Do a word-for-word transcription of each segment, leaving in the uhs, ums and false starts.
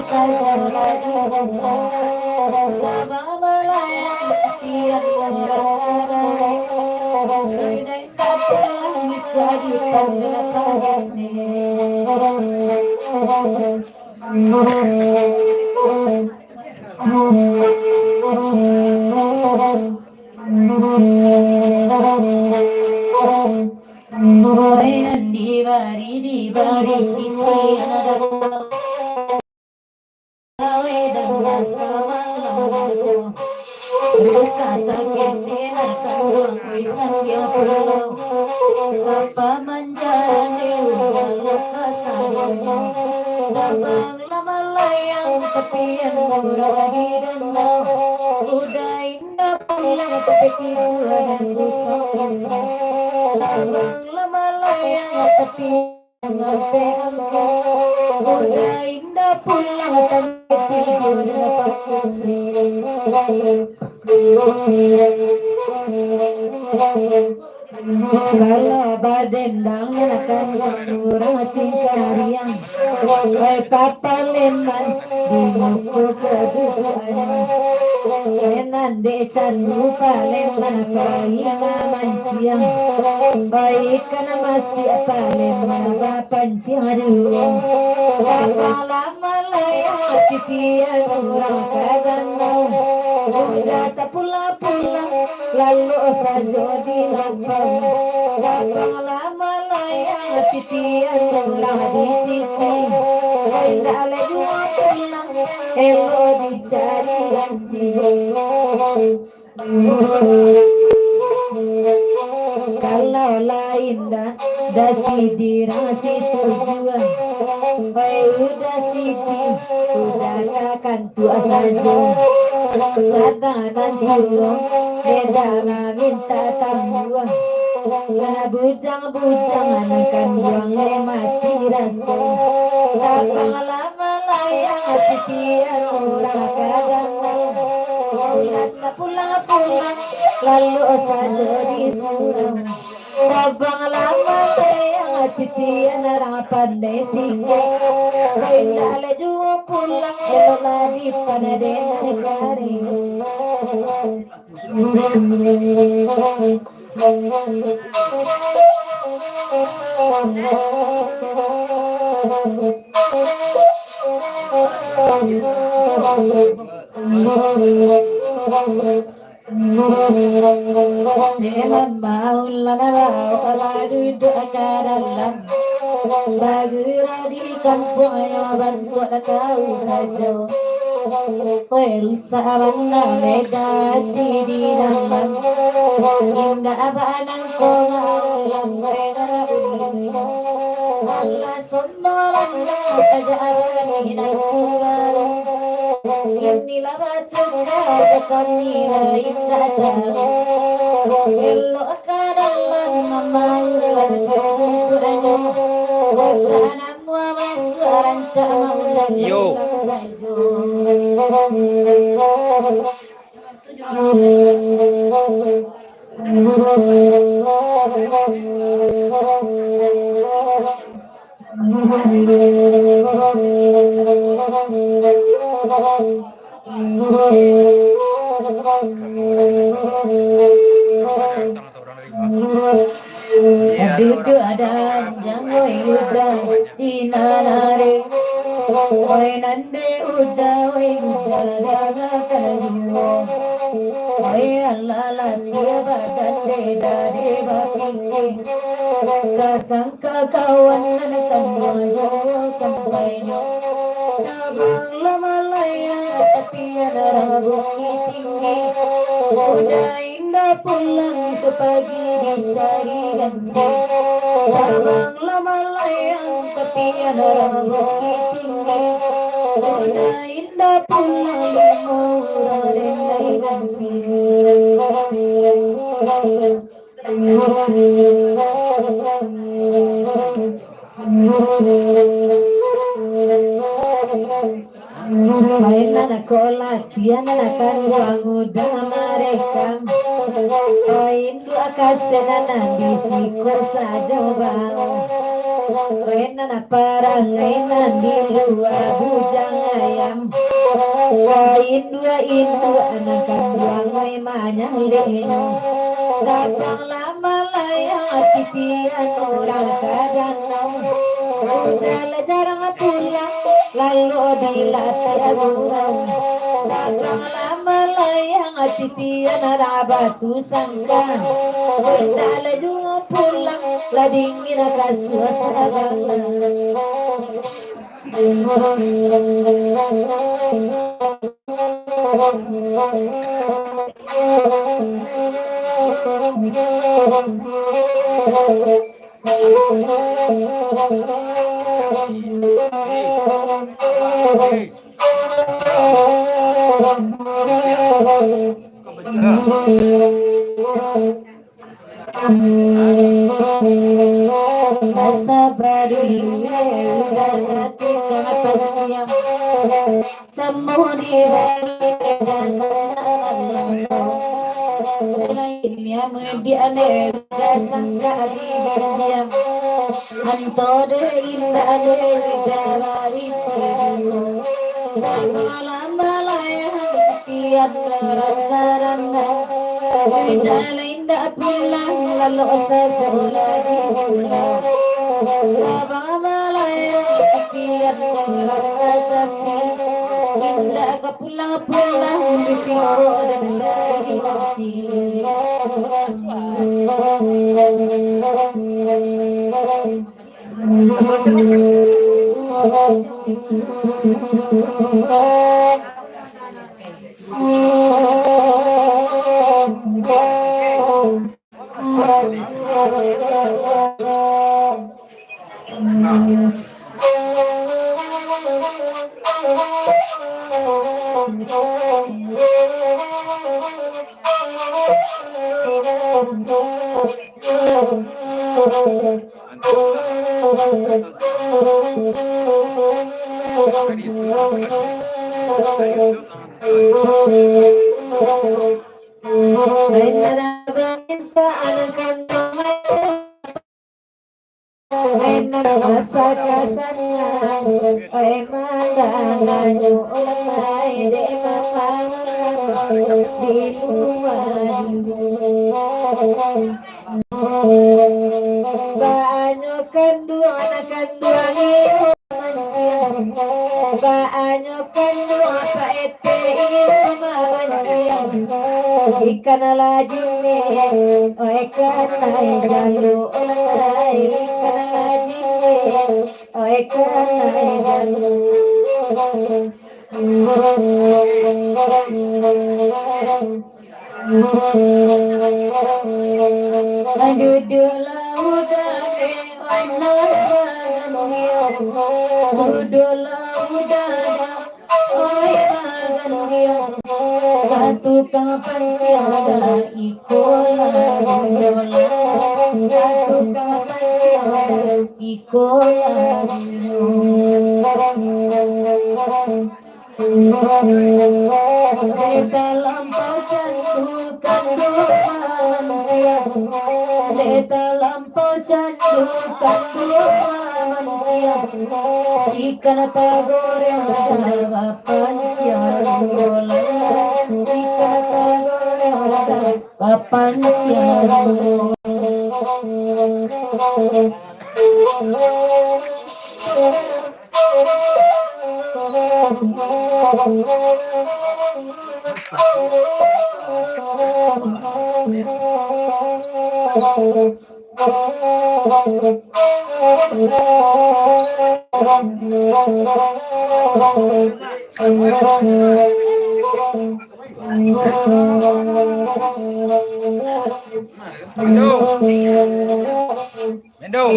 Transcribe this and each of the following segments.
sajo lagi sudah. Tabang malayang titian urang ka baleh. Indak pulang bisa dipandang pagane. Nan dibari, dibari titian urang. Gawe dan rasa malam minggu. Rusak sakik enak kanduang, oi sandia pulo. Apa manjarah di dalam kasadonyo. Tabanglah malayang titian urang di danau. Udah indak pulang tapi tiduan dan kusang-kusang. Tabanglah malayang titian Udah indak pulang, tapi tidur dapat. Kalau badendang, akan samurang cingkariang. Oi, papaleman, di muko kadudukannya. Nan dek candu paleman, pai mamanciang. Oi, ikan masiak paleman, bapanciang. Aduh, tabanglah malayang titian urang ka danau. Udah tapulang-pulang, lalok sajo di lapang. Tabanglah malayang titian urang di titi. Indak lai juo pulang, elok dicari ganti. Kalau lain dah, dah sidirang situjuan. Oi, udah sidi, udah takantuak sajo. Sadang nan tuo, beda maminta tambuah. Nan bujang-bujang, nan kanduang lai mati raso. Tabanglah malayang titian urang ka danau. Ulah pulang-pulang, lalok sajo di surau. Tabanglah malayang titian urang pandai sikek. Indak lai juo pulang, eloklah dipandai dari kari. Memang maulah narau, alah duduak ka dalam. Bagurau di kampuang yo bantuak tahu sajo. Oi, rusak bana beda ati di dalam. Indak bana ko maulah beda ulun. Alah sombong bana sajak awal minantu baru. Inilah batuka kami lain tak tahu. Elok ka dalam mamayu laju duduaknyo. Bukan amua masuak rancak maundang Yo. Sajo. Duduak danjang, oi, udah di nan ari. Oi, nan dek udah, oi, udah dangakan juo. Oi, alah latiah badan dek, dah dek bapikir. Kasangka kawan nan kanduang juo sampainyo. Tabanglah malayang titian urang Bukittinggi. Udah indak pulang, sapagi dicari ganti. Tabanglah malayang titian urang Bukittinggi. Udah indak pulang, limo urang den lai ganti. Mainan ko latihan, anak kanduang udah marekam. Oi, induak kasenan nan di siko sajo bao. Oi nan parangai nan di lua bujang ayam. Ka induak-induak nan kanduang oi manyaleknyo. Tabang lah malayang titian urang ka danau. Udah lah jarang pulang, lalu dilatih gurau. Tabang lah malayang titian urang Batusangka. Udah lah juo pulang, lah dingin ka suasana. Masa badulu udah katikah panciang, samo di balik edakan. Lainnya mediak ne udah sangka di janjian, anto deh indak deh udah barisi dulu. Malam malayang tiap randa-randa, indak indak pulang, lalok sajo lah di surau. Tabang malayang titian urang ka tapi, indak ka pulang-pulang, di siko dan cari mati. Ai nan baminta anak kanduang, ai nan masa kasanyo, ai mandanganyo, ulun ai dek mamaran di lua dulu. Baanyo kanduang anak kanduang iyo manciang. Baanyo kanduang paete iyo mamanciang. Ikan lajin ne, oh ikan lai jalo, oh lai ikan lajin ne, oh ikan lai jalo. Duduklah udah, eh, oi bagan giang. Duduklah udah, oi bagan giang. Ka tukang panciang dah iko lah duduklah. Ka tukang panciang dah iko lah duduk. Dek talampau candu kanduang mamanciang, dek talampau candu kanduang mamanciang, ikan tagoreng dah bapanciang, ikan tagoreng dah bapanciang. Mendo.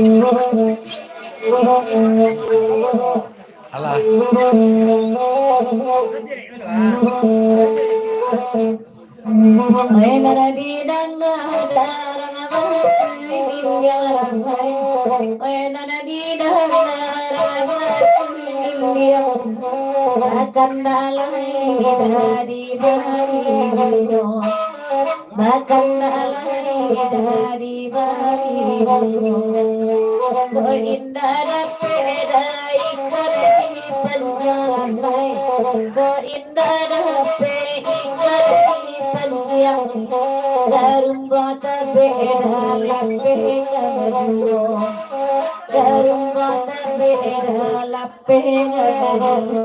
Alah. Oi nan di dang darang batu mindiang, oi nan di dang darang batu mindiang, takkan dah lai jadi-jadi nyo, takkan dah lai Dari baitu, ko indak dapek dari kami panjang lai. Ko indak dapek dari panjang. Darumba tabek dari pengaju. Darumba tabek dari pengaju.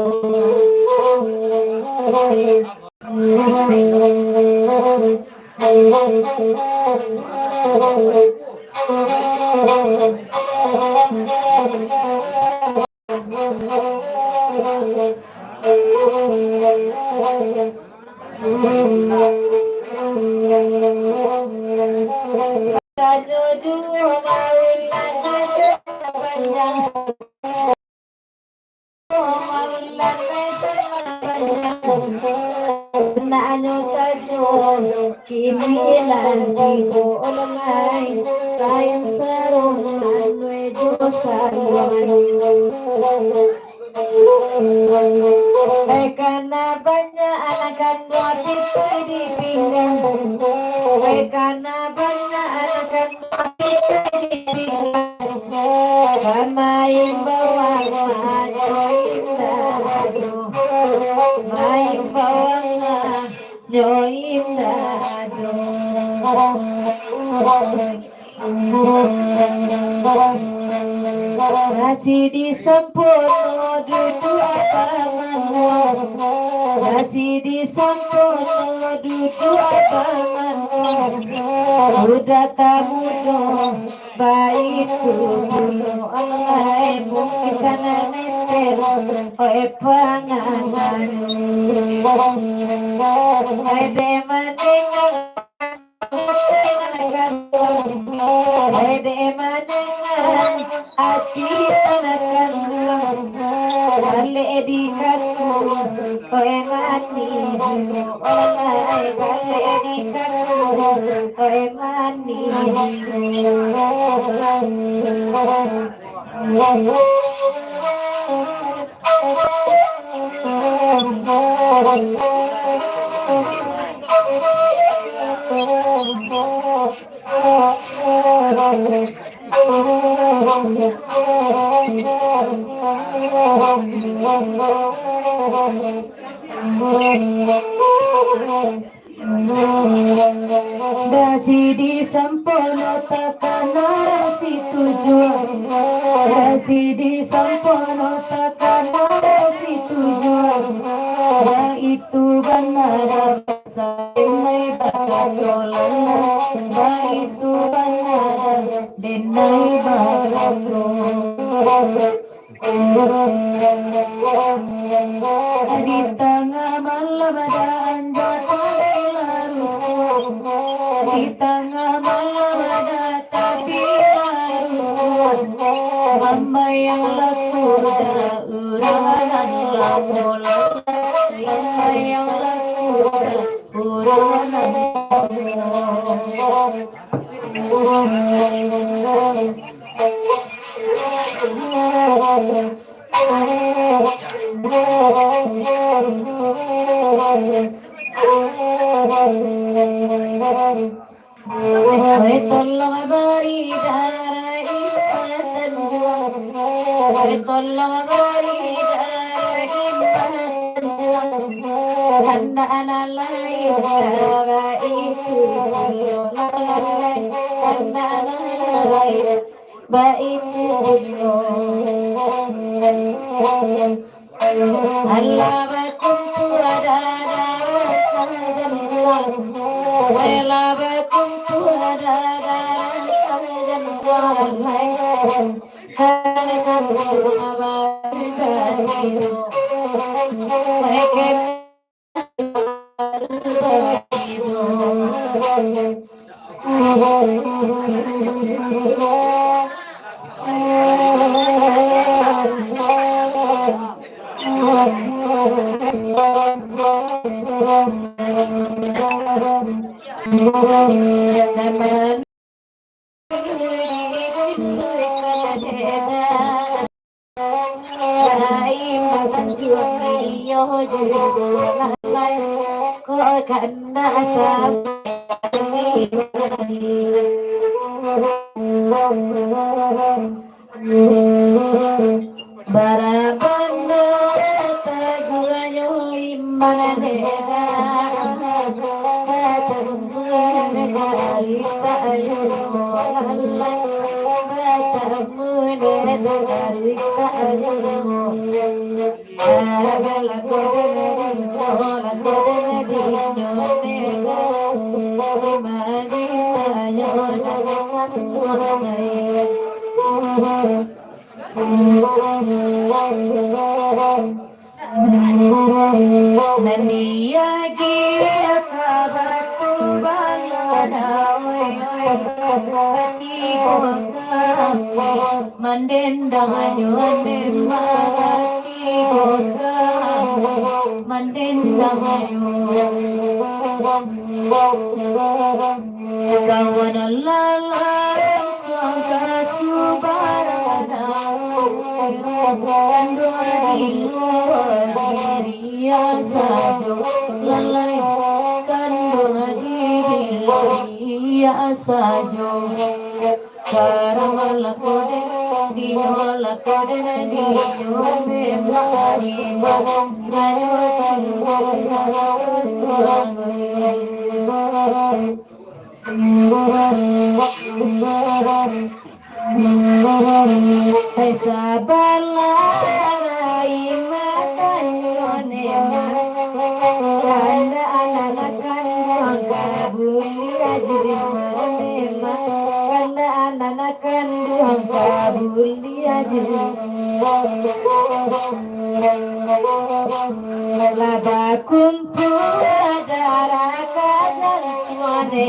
Tanyo juo maulan sapanjang. Anaknyo sajo kini lah tibo lai, lain saroman jo saluan. Ai kana banyak anak kanduang pitih di pinggang, ai kana banyak anak kanduang pitih di pinggang. Main bawang mah nyo indak doh. Main bawang mah nyo indak doh. Nasi disampono duduak paman. Nasi disampono duduak paman. Udah tamudo. Baitu pulo alai mungkin kana meter, oi pangananyo. Oi dek maningga, oi dek maningga, ati anak kanduang, balek di kaku. Oi manih, oi balek di kaku. Oi manih. Nasi disampono takana nasi tujuan. Nasi disampono takana nasi tujuan. Baitu bana basa denai bakato, baitu bana denai bakato. Di tangah malam ada anjata bila rusuh. Di tangah malam ada tapi rusuh. Mambayang laku da urang nan lamo lai. Mambayang laku da urang nan lamo. Oi tolong bari darah impatan juo. Oi tolong bari darah impatan juo. Anak-anak lain tabaitu, anak-anak lain baitu pulo. Alah bakumpua dada sajan pulang. Alah bakumpua dada sajan pulang. Kana kampung abah pribadi tu. Mereka Kok kandak sabar. Bara bana taguanyo iman dek, batamu dari sayo lalai, batamu dari sayo. Nan diagiah ka batu balada, oi, oi, oi, oi, oi. Mandendang anyo, mandendang anyo. Kawan lalai sangka subarana, kanduang di luar diri sajo, lalai kanduang di diri sajo. Karang lakode, dinyo lakode, dinyo memang di malam rayo. Hai sabalah rai matanyo ne, kandak anak kanduang ka buliah jilimo ne, kandak anak kanduang ka buliah jilimo. Lah bakumpua darah ka jantuang ne,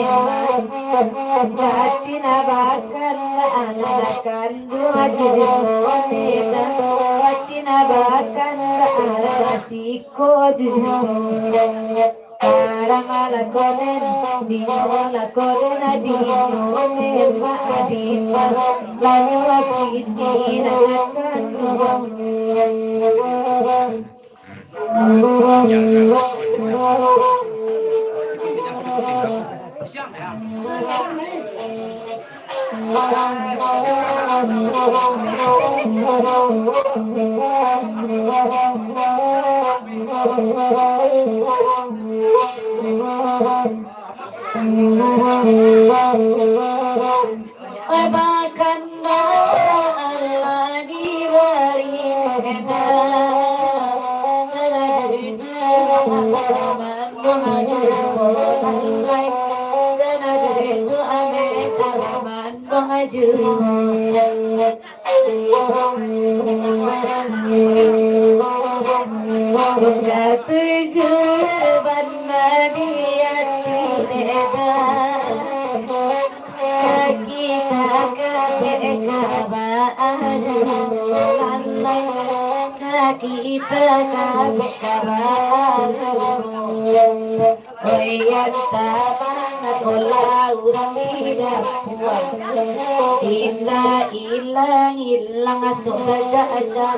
batin bakandak anak kanduang jilimo ne, batin bakandak anak siko jilimo. Karang lakode, dinyo lakode, dinyo memang di malam rayo, kini nan kanduang. Oi, bakanda Allah dibari eda, Katuju bana di ati eda, ka kita kabek ka baadu lalai, ka kita kabek ka baadu. Oi, antamana ko lah urang di dapuak, indak ilang-ilang asok sajak-jak.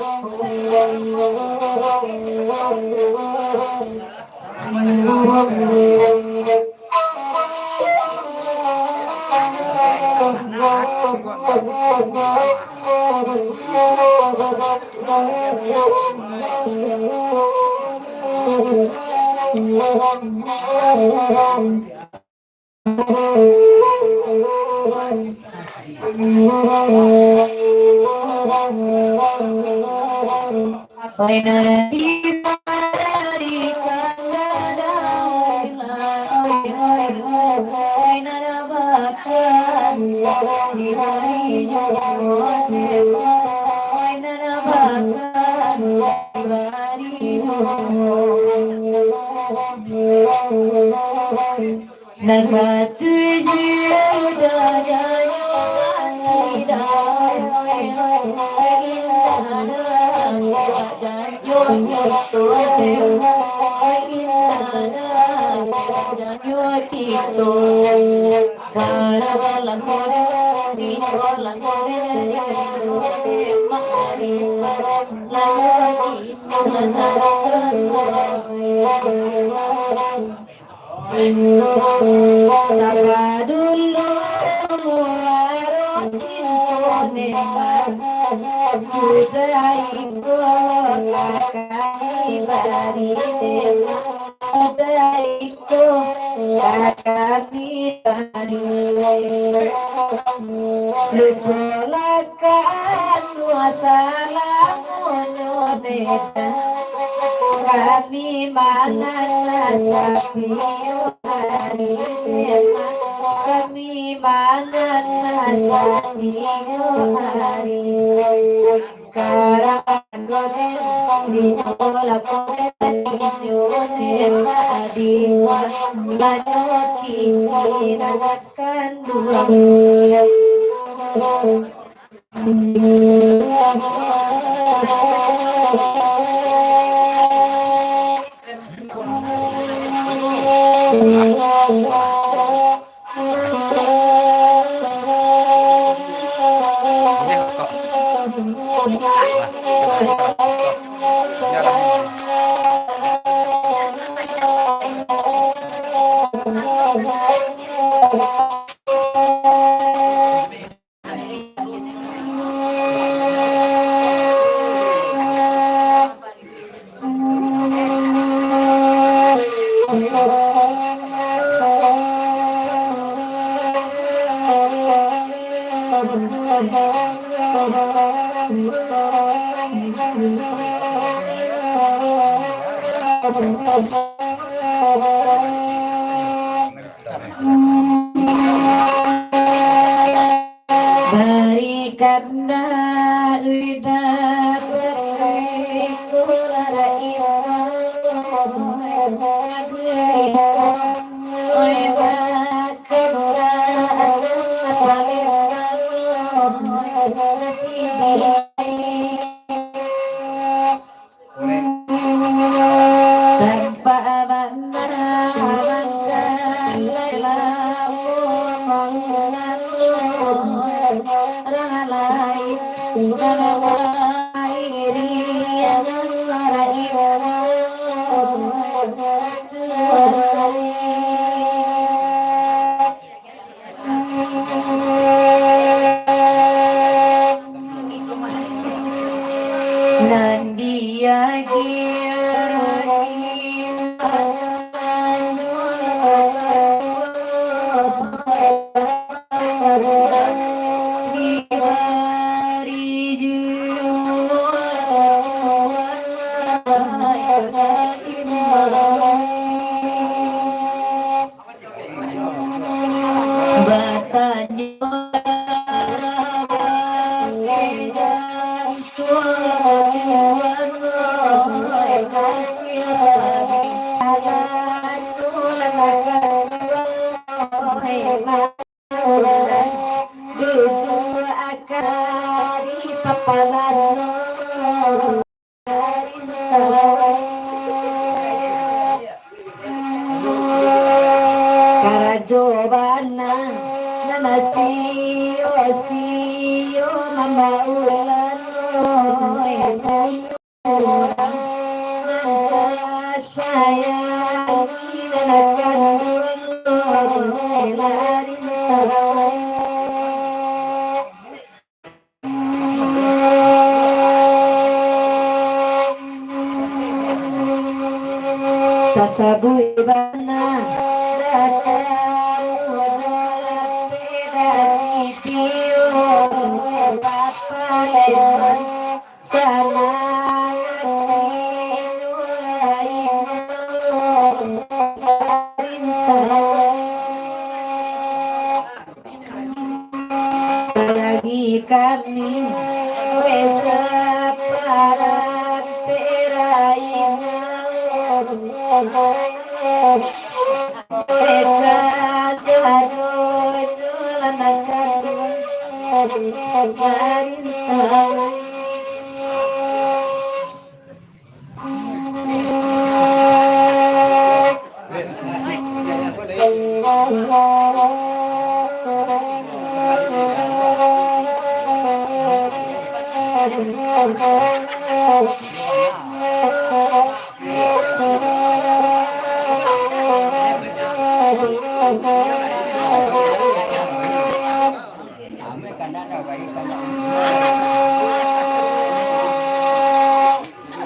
Nan katuju danyo indak, indak, indak, indak, Saba dulu muaro sinto nikmat, sudah iko ka kami bari nikmat, sudah iko ka kami bari. Lupolah ka anu salamonyo dek kami mangan sapio hari, kami mangan sapio hari. Karano den, di olah ko den, inyo den, di lanyo kini nan kanduang. Barikanlah lidah berikul rai, oi, bakatlah paling sidi. Tampak bana manggalai lamun mangulalo urang lain, dalam airi nan maraim. Nan diagiah dibari juo. Batanyo, duduak di papalan. Karajo bana nan sio-sio mambaulalo, urang nan tasayangi nan kanduang, larin sarawai. Tasabuik bana, datang mudo lapeh dari sitio, Papa Leman, sanang hati nurani, larin sarawai. Salagi kami, weh, saparapek raina, weh, kasadonyo lanakan, larin sarawai.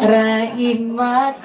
Rahmatan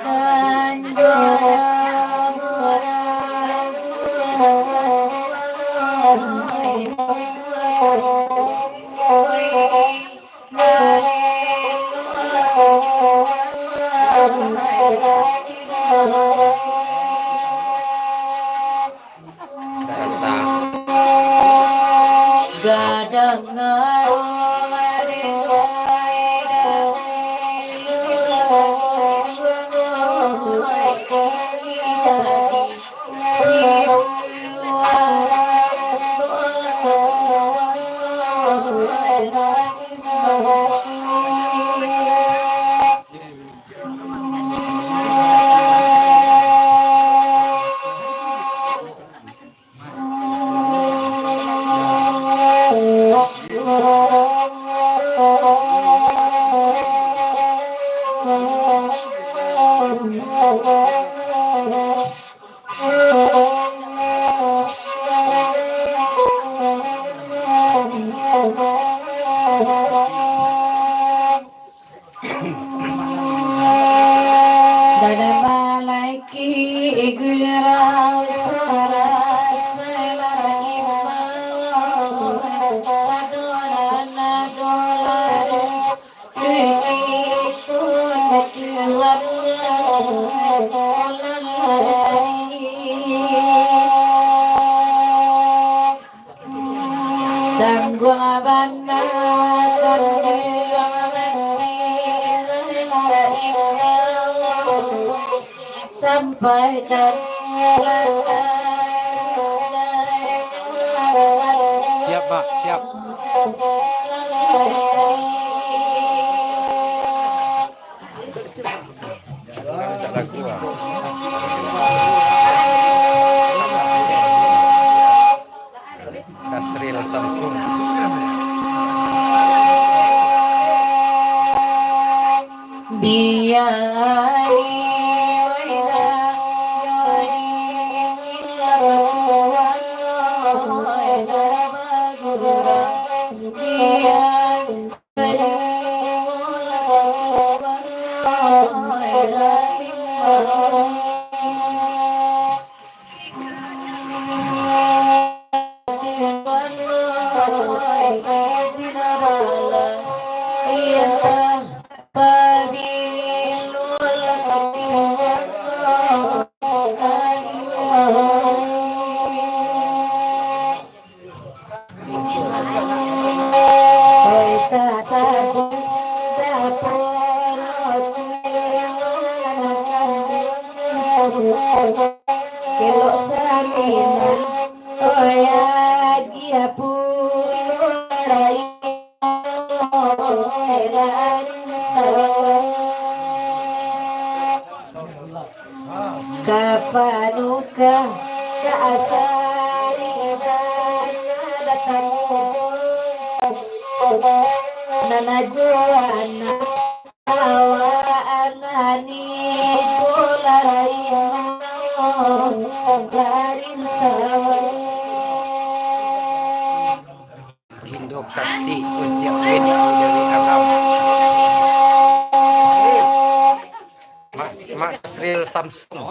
Tangguang bana kami sampai ka. Siap, Pak, siap. Dasril Samsung. Elok saminang, oya, agiah pulo lai. Kapanuka ka asari bana datang, nan ajo anak awak anani ko larai garin sawah. Indo Kati untiak Win dari Agam. Mak, Mak Sril Samsung.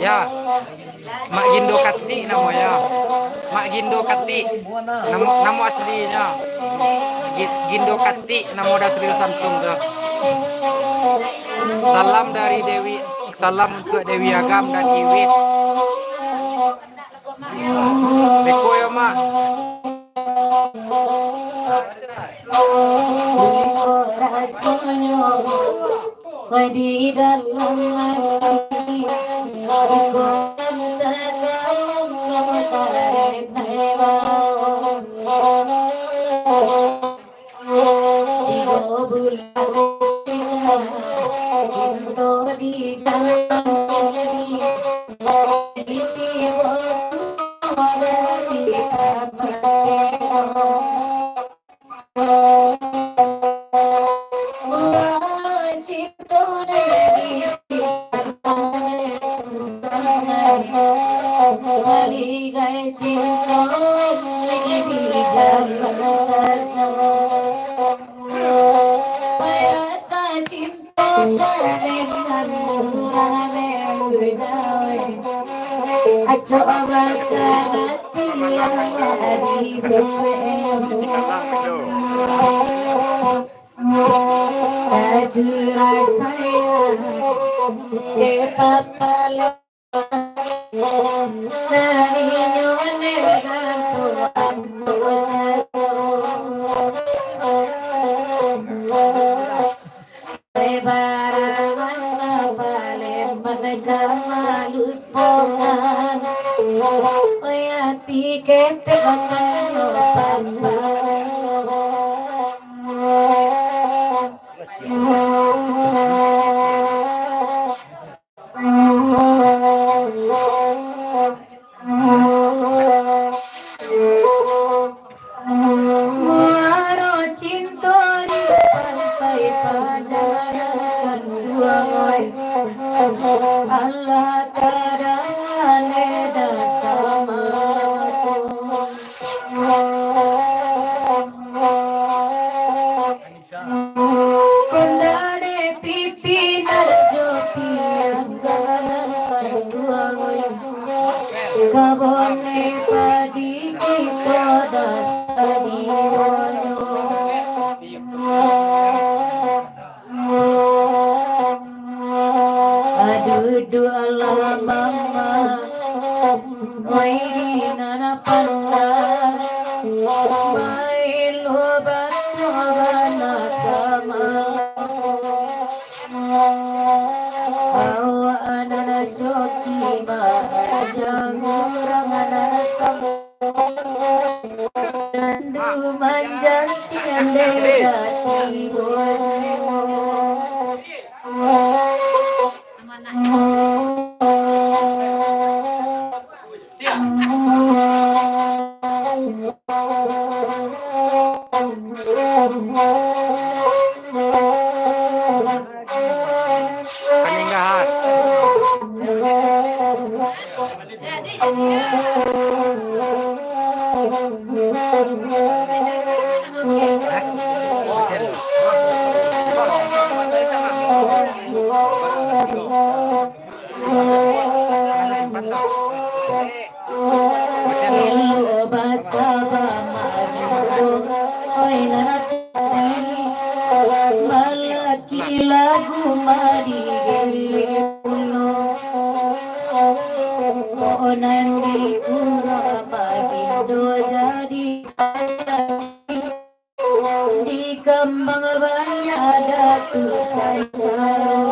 Ya, Mak Gindo Katik namonyo. Mak Gindo Katik. Namo, namo aslinyo. Gi-, Gindo Katik namo Dasril Samsung tu. Salam dari Dewi, salam untuk Dewi Agam dan Iwit. Beko yo, Mak. Di dalam hati, iko nan tadalam, nan tarik bawah. Tigo bulan cinto di jalan ini, tibo-tibo dari taman. Acok bakal hati yang di bumi. Tajurah sayang ke papala. Nari nyo ne ganto anto sajo. Lebaran Palembang ka malupokan. Oi, ati ketek bakal nyo pambau. Muaro cinto di pantai Padang, alah tadanga leda sama. Kondane pipi narajo piangganan paduang. Kabone padi kito dasani wonyo. Aduh, duh, alah mama. Oi, di nan pandai, maelo batua bana sama. Awak nan coki maaja urang nan samo. Tandu manjantiang dek dati bojo. Paninggahan. Elok basa bamajugo, oi nan ati, balaki lagu madigele pulo. Kok nan dikuro bagindo jadi, dikambang banyak datu sansaro.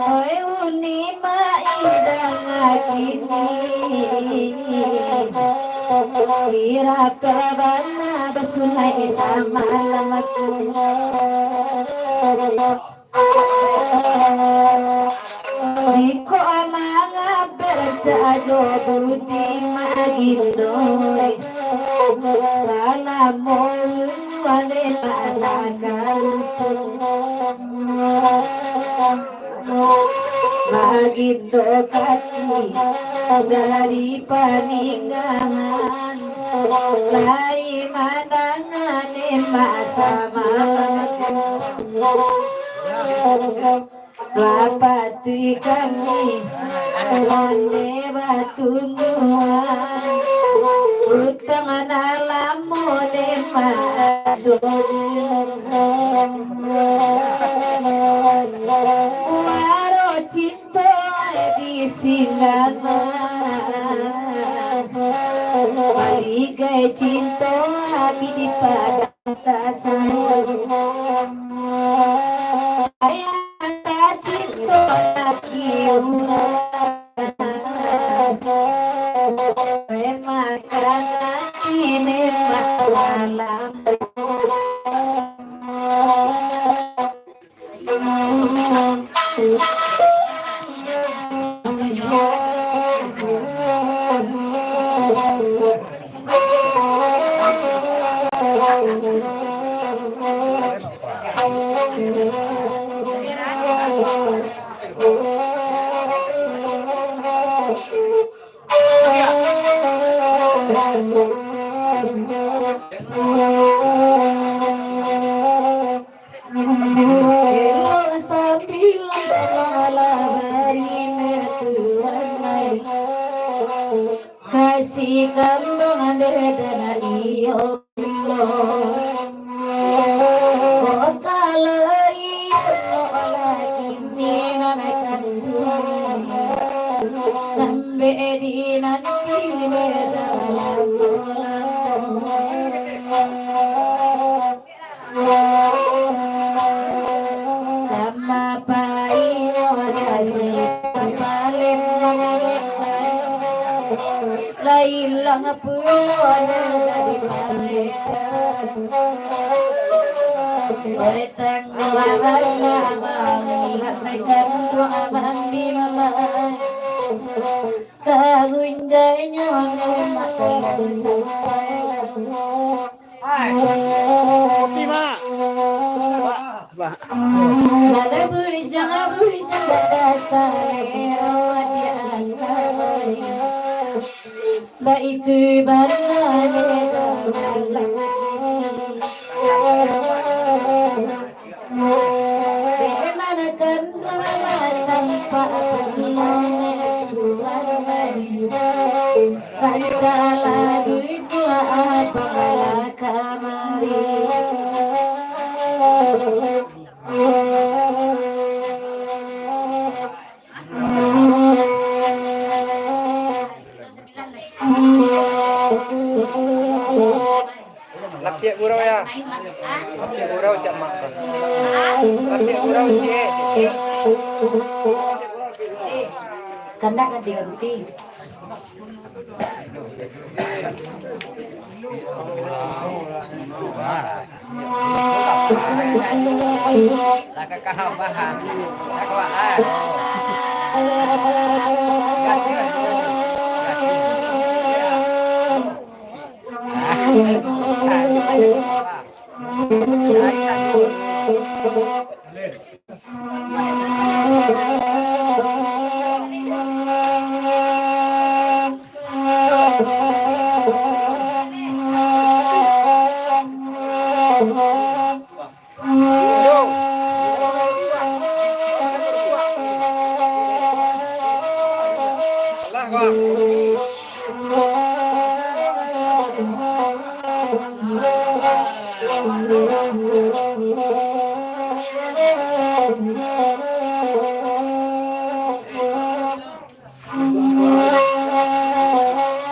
Oi, uni maidang kini, sirah ka bana basunai samalam aku. Jikok mangabar sajo budi magindo, salamo ale anak kalupun. Magindo kati dari paninggahan, lai mandanga ne Masa malam lapati kami, onde batungguan, utang nan lamo den maado. Waro cinto di singgana, baligai cinto abih di padang. Sayang tacinto laki urang, makanan ini masalah. Elok sambilan malah barina Tuhan ai. Kasih kambang dek dan iyo pulo. Kok kalau iyo lah kini nan kanduang. Sampai di nanti dek dalam kolam. Lama painyo kasih paling. Lah ilang pulo dari paretan. Paretan gua bana bangilak, paretan gua bandi mamai. Kagunjainyo lemak tolong sampai. Kopi, Mak. Bah. Nada bujang, bujang, nada salero di anak. Baitu bana neda malam. Bemanakan macam pakan tuan. Rancak lah dunia apalah kamari. Lapiak gurau ya. Lapiak gurau cak mak. Lapiak gurau cik. Kandak ganti-ganti.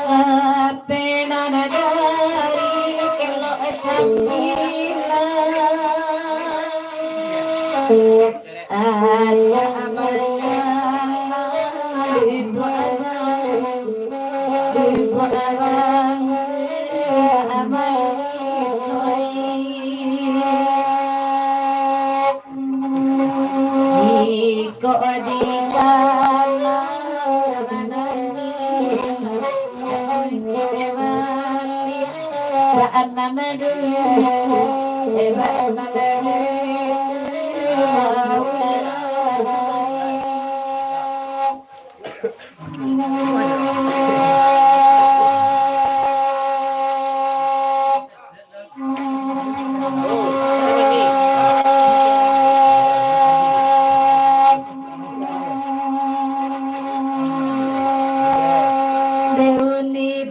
Ape nan dari kelok sambilan. Anak manang ibu abang, ibu abang, abang. Iko di kamar manangih, baanan dulu, eh, baanan dulu.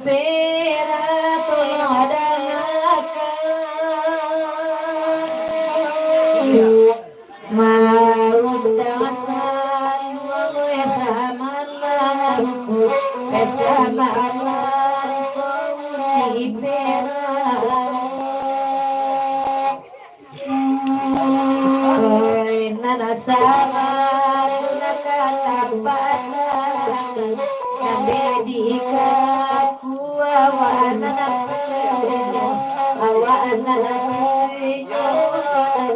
Perak tolong dangakan. Maundang saluang samalam ko, samalam ko di Perak. Oi, nan sabar, nan ka tapatangi, nan di kaku awak nan punyo, awak nan punyo,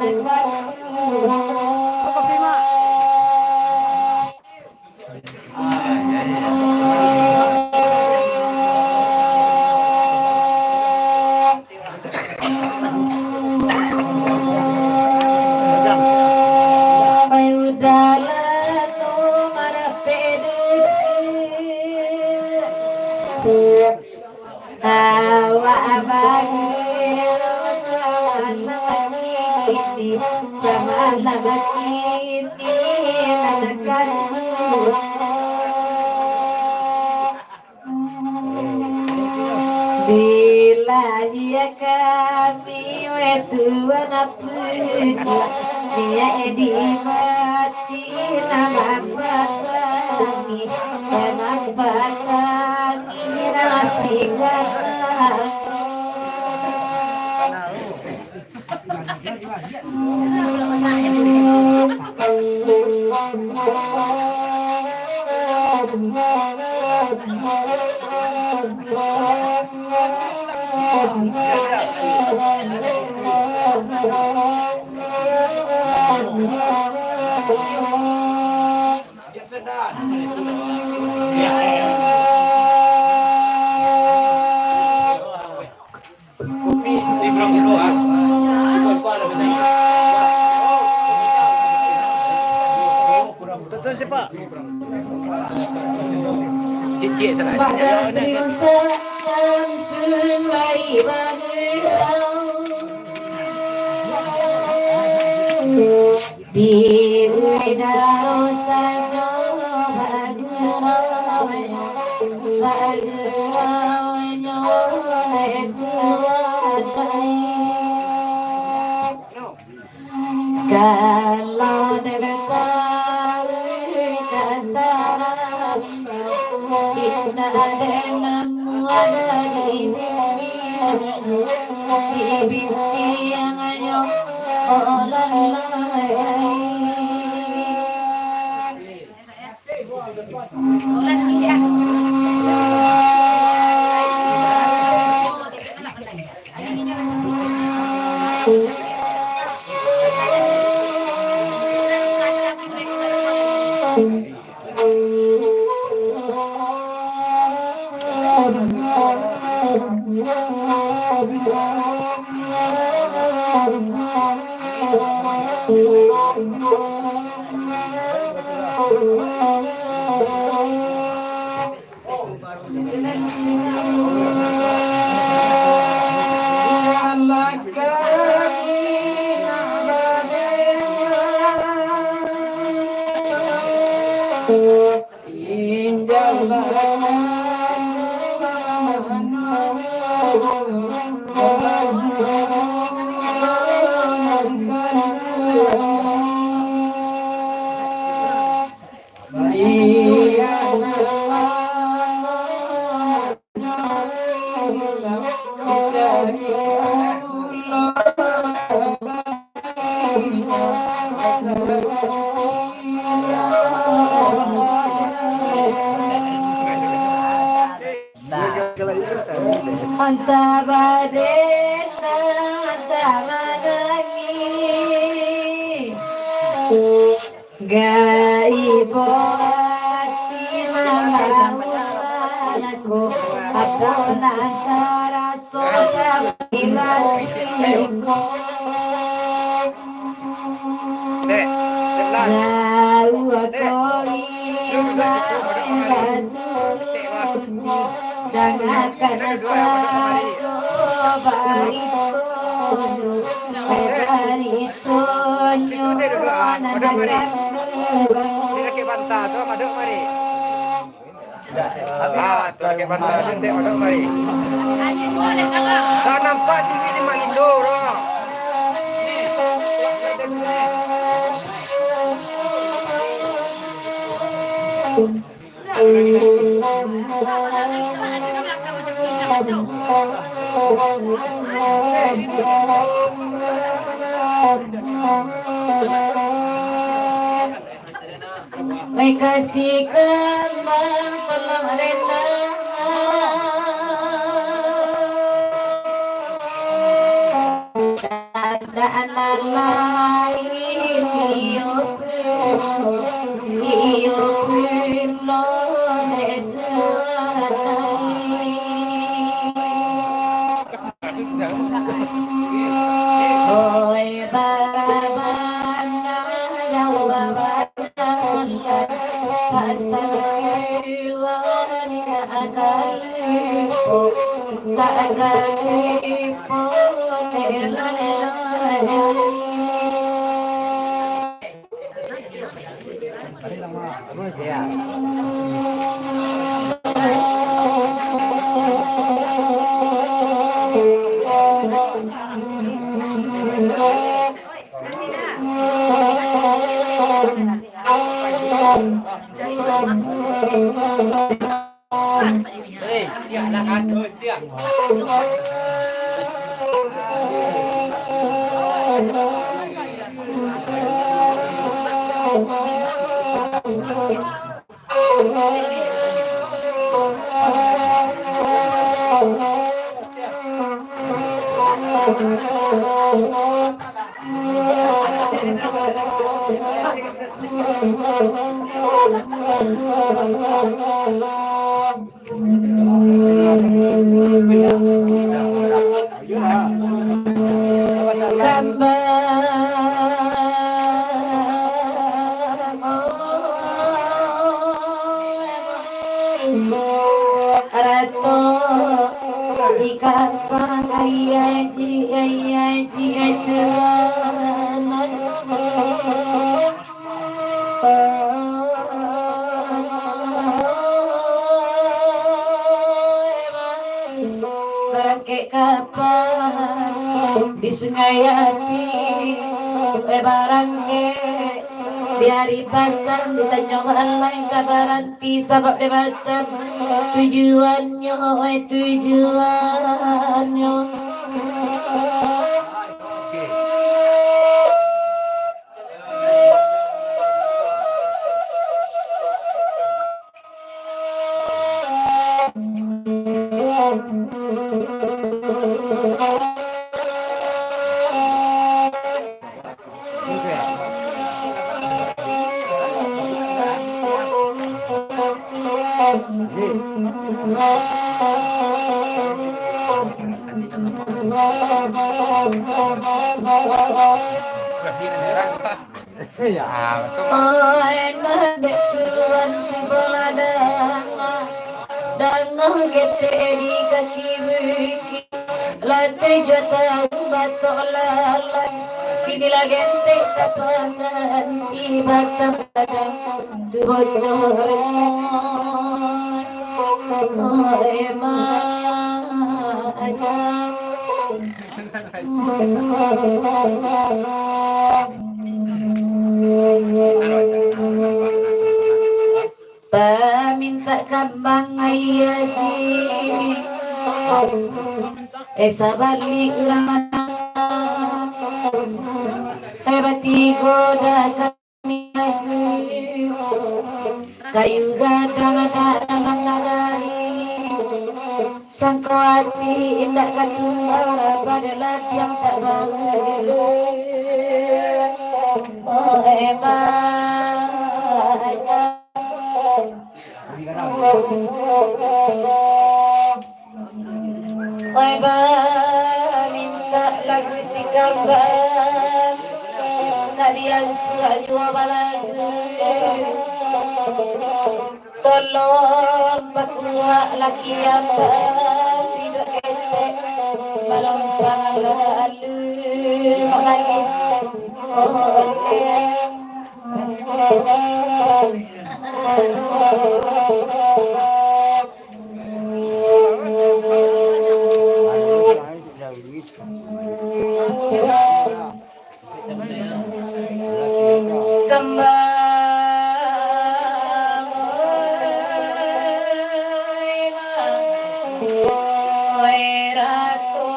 nan kaku. Awak bagi samalam kini, samalam kini nan kaduo. Bila ia kami, weh Tuan Pucuk, niaik di mati nan mampatangi, nan mampatangi nan singgah. Tonton siapa? Cik-cik salah. Pada susah sampai bagerak. Di udaro sajo bagerak, bageraknyo Tuhan. Kalau dek tahu kataran, indak ado namuah di bumi, di bumi yang ayo. Antah badena, antah manangih. Gaibo ati mamaulaku, apo nan taraso sabilas iko. Dek, Dek Lan. Jauh ako imbau baturun. Dangakan sajo baritonyo, baritonyo nan akan. Dia nak bantah tu, maduk mari. Ah, tu pakai mata, cantik, makan mari. Tak nampak sini di Mak Indo, doh. Makasih kambang tolong rena. Ada anak lain, iyo, iyo, Oi, barabana yang babaca, pasal hewan tak akan lipo, tak akan lipo, Rato si kapang ayah ji, ayah ji, ayah ji. Barangkek kapal di Sungai Api, eh, barangkek di ari Batam, ditanyo balai ka baranti sabab di Batam tujuannyo, eh, tujuannyo. Oi, mandek tuan si bola dangah, dangah ketek di kaki bukik, lantai juo tahu batok lalai, kini lah gentek tapangan di batang gadang, tu bocor. Oi, ma, aja. Pamintak kambang ayah ji, eh, sabalik urang manang, eh, batigo dah ka Kayu gadang dak dalam nagari, sangko ati indak ka tumbar, badelatiang tak baru. Oh, hebat. Oi, ba, mintak lagu si kambang, nak diansuak juo balagu. Tolong bakuak laki ambang, hiduik ketek, balompang lalu mangalih. Oh, eh. Oi, Wai rato,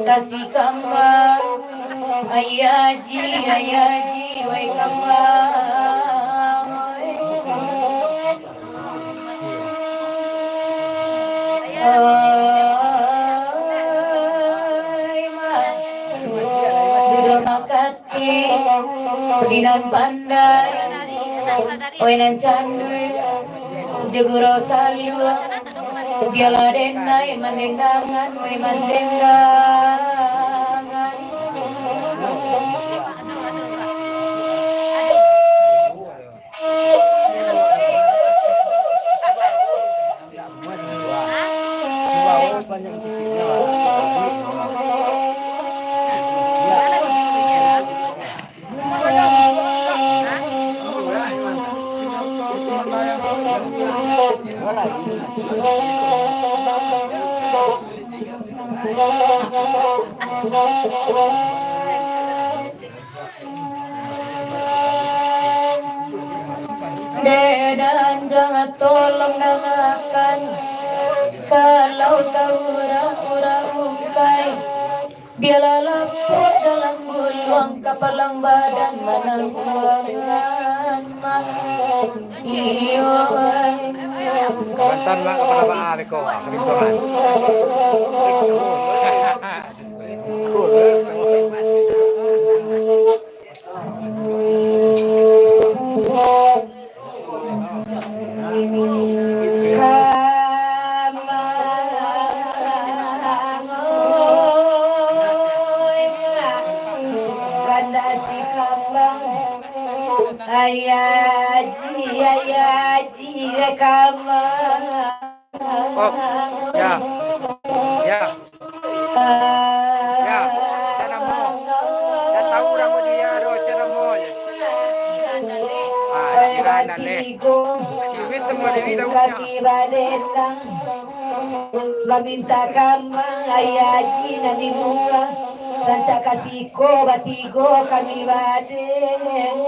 kasih kambang, Ayah Aji, Ayah Aji, wai kambang. Ai, ma, sudah makan. Di nan pandai, oi nan canduik, jo gurau saluang, bialah denai mandendangan, oi mandendangan. Dek dan jangan tolong dangakan, kalau taurang-urang ungkai, bialah lapuk dalam guluang, kapalang badan manangguangan, Mak. Iyo, ai. Bantan, Mak, kapalo baa, Riko? Ah, kalintongan. Kambang, oi, kandak si kambang, Ayah Aji, Ayah Aji, kambang. Oh, ya. Ya. Ya, sia namo? Ndak tahu namo dia tu, sia namo je. Ah, Jiran Aleh. Siwit samo Dewi tahu nyo. Baminta kambang, Ayah Aji nan di muko, rancak ka siko batigo kami badendang.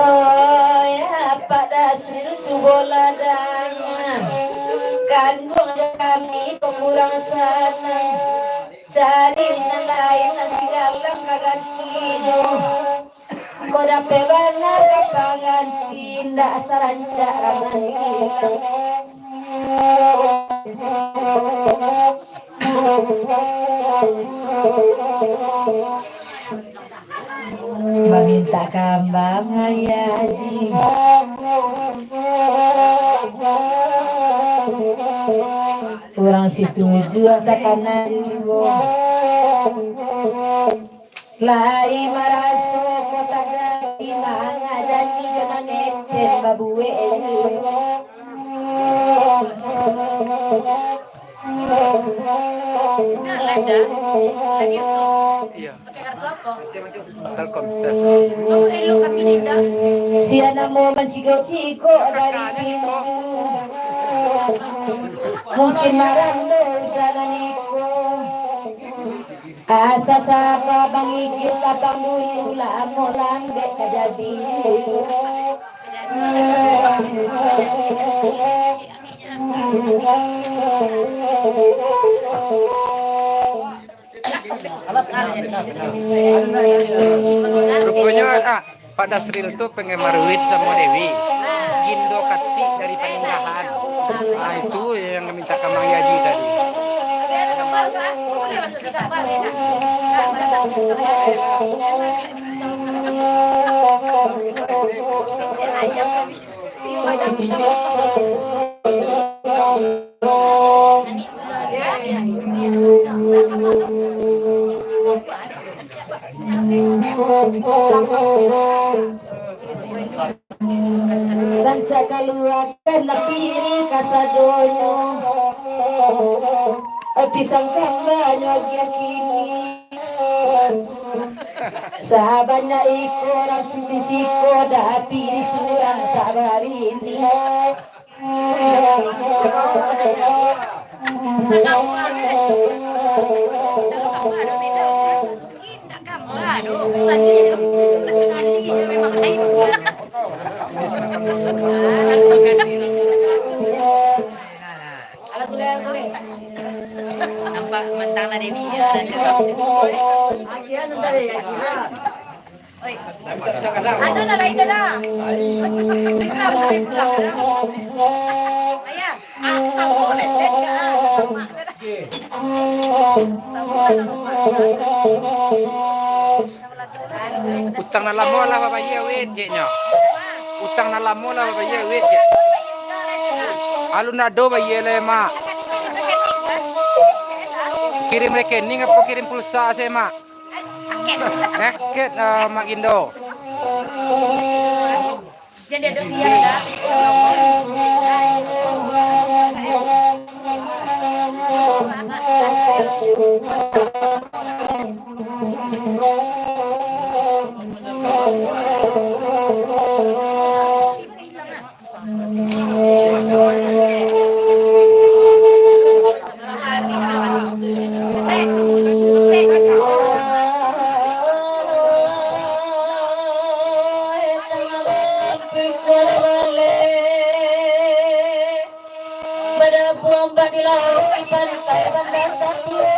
Oi, Apak Dasril, cubolah danga. Kanduang jo kami ko kurang sanang. Cari nan lain, nan sigalang ka gantinyo. Ko dapek bana ka pangganti, indak sarancak ranan ilang. Mamintak kambang, Ayah Aji. Urang situju takana juo. Lai maraso ko tagak di manga, janji jo nan enten babuek juo. Nah, lah dah. Lagi tu. Iyo. Pakai kartu apo? Telkomsel. Kamu elok kami ni dah. Sia namo mancigok-cigok dari pintu. Mungkin marando jalan iko. Asa saba mangigil lapang bulu, lamo lambek ka jadi. Ruponyo, ah, Pak Dasril tu penggemar Wit samo Dewi. Gindo Katik dari Paninggahan. Ah, itu yang minta kambang Ayah Aji tadi. Rancak kalua Kan napiri kasadonyo, pisang kambanyo agiah kini. Sabanyak iko urang siko, tapi surang tak babini. Nampak mentang lah Dewi ya. Oi. Ado nan lain dah. Ayah, ah, sama lah, Stan, ka. Utang nan lamo lah babayia, weh, ceknyo. Utang nan lamo lah babayia, weh, cek. Alun ado bayia lai, Mak. Kirim rekening apo kirim pulsa se, Mak? Eh, ket, eh, Mak Gindo. Badabuang di lauik, di pantai Banda Sapuluah.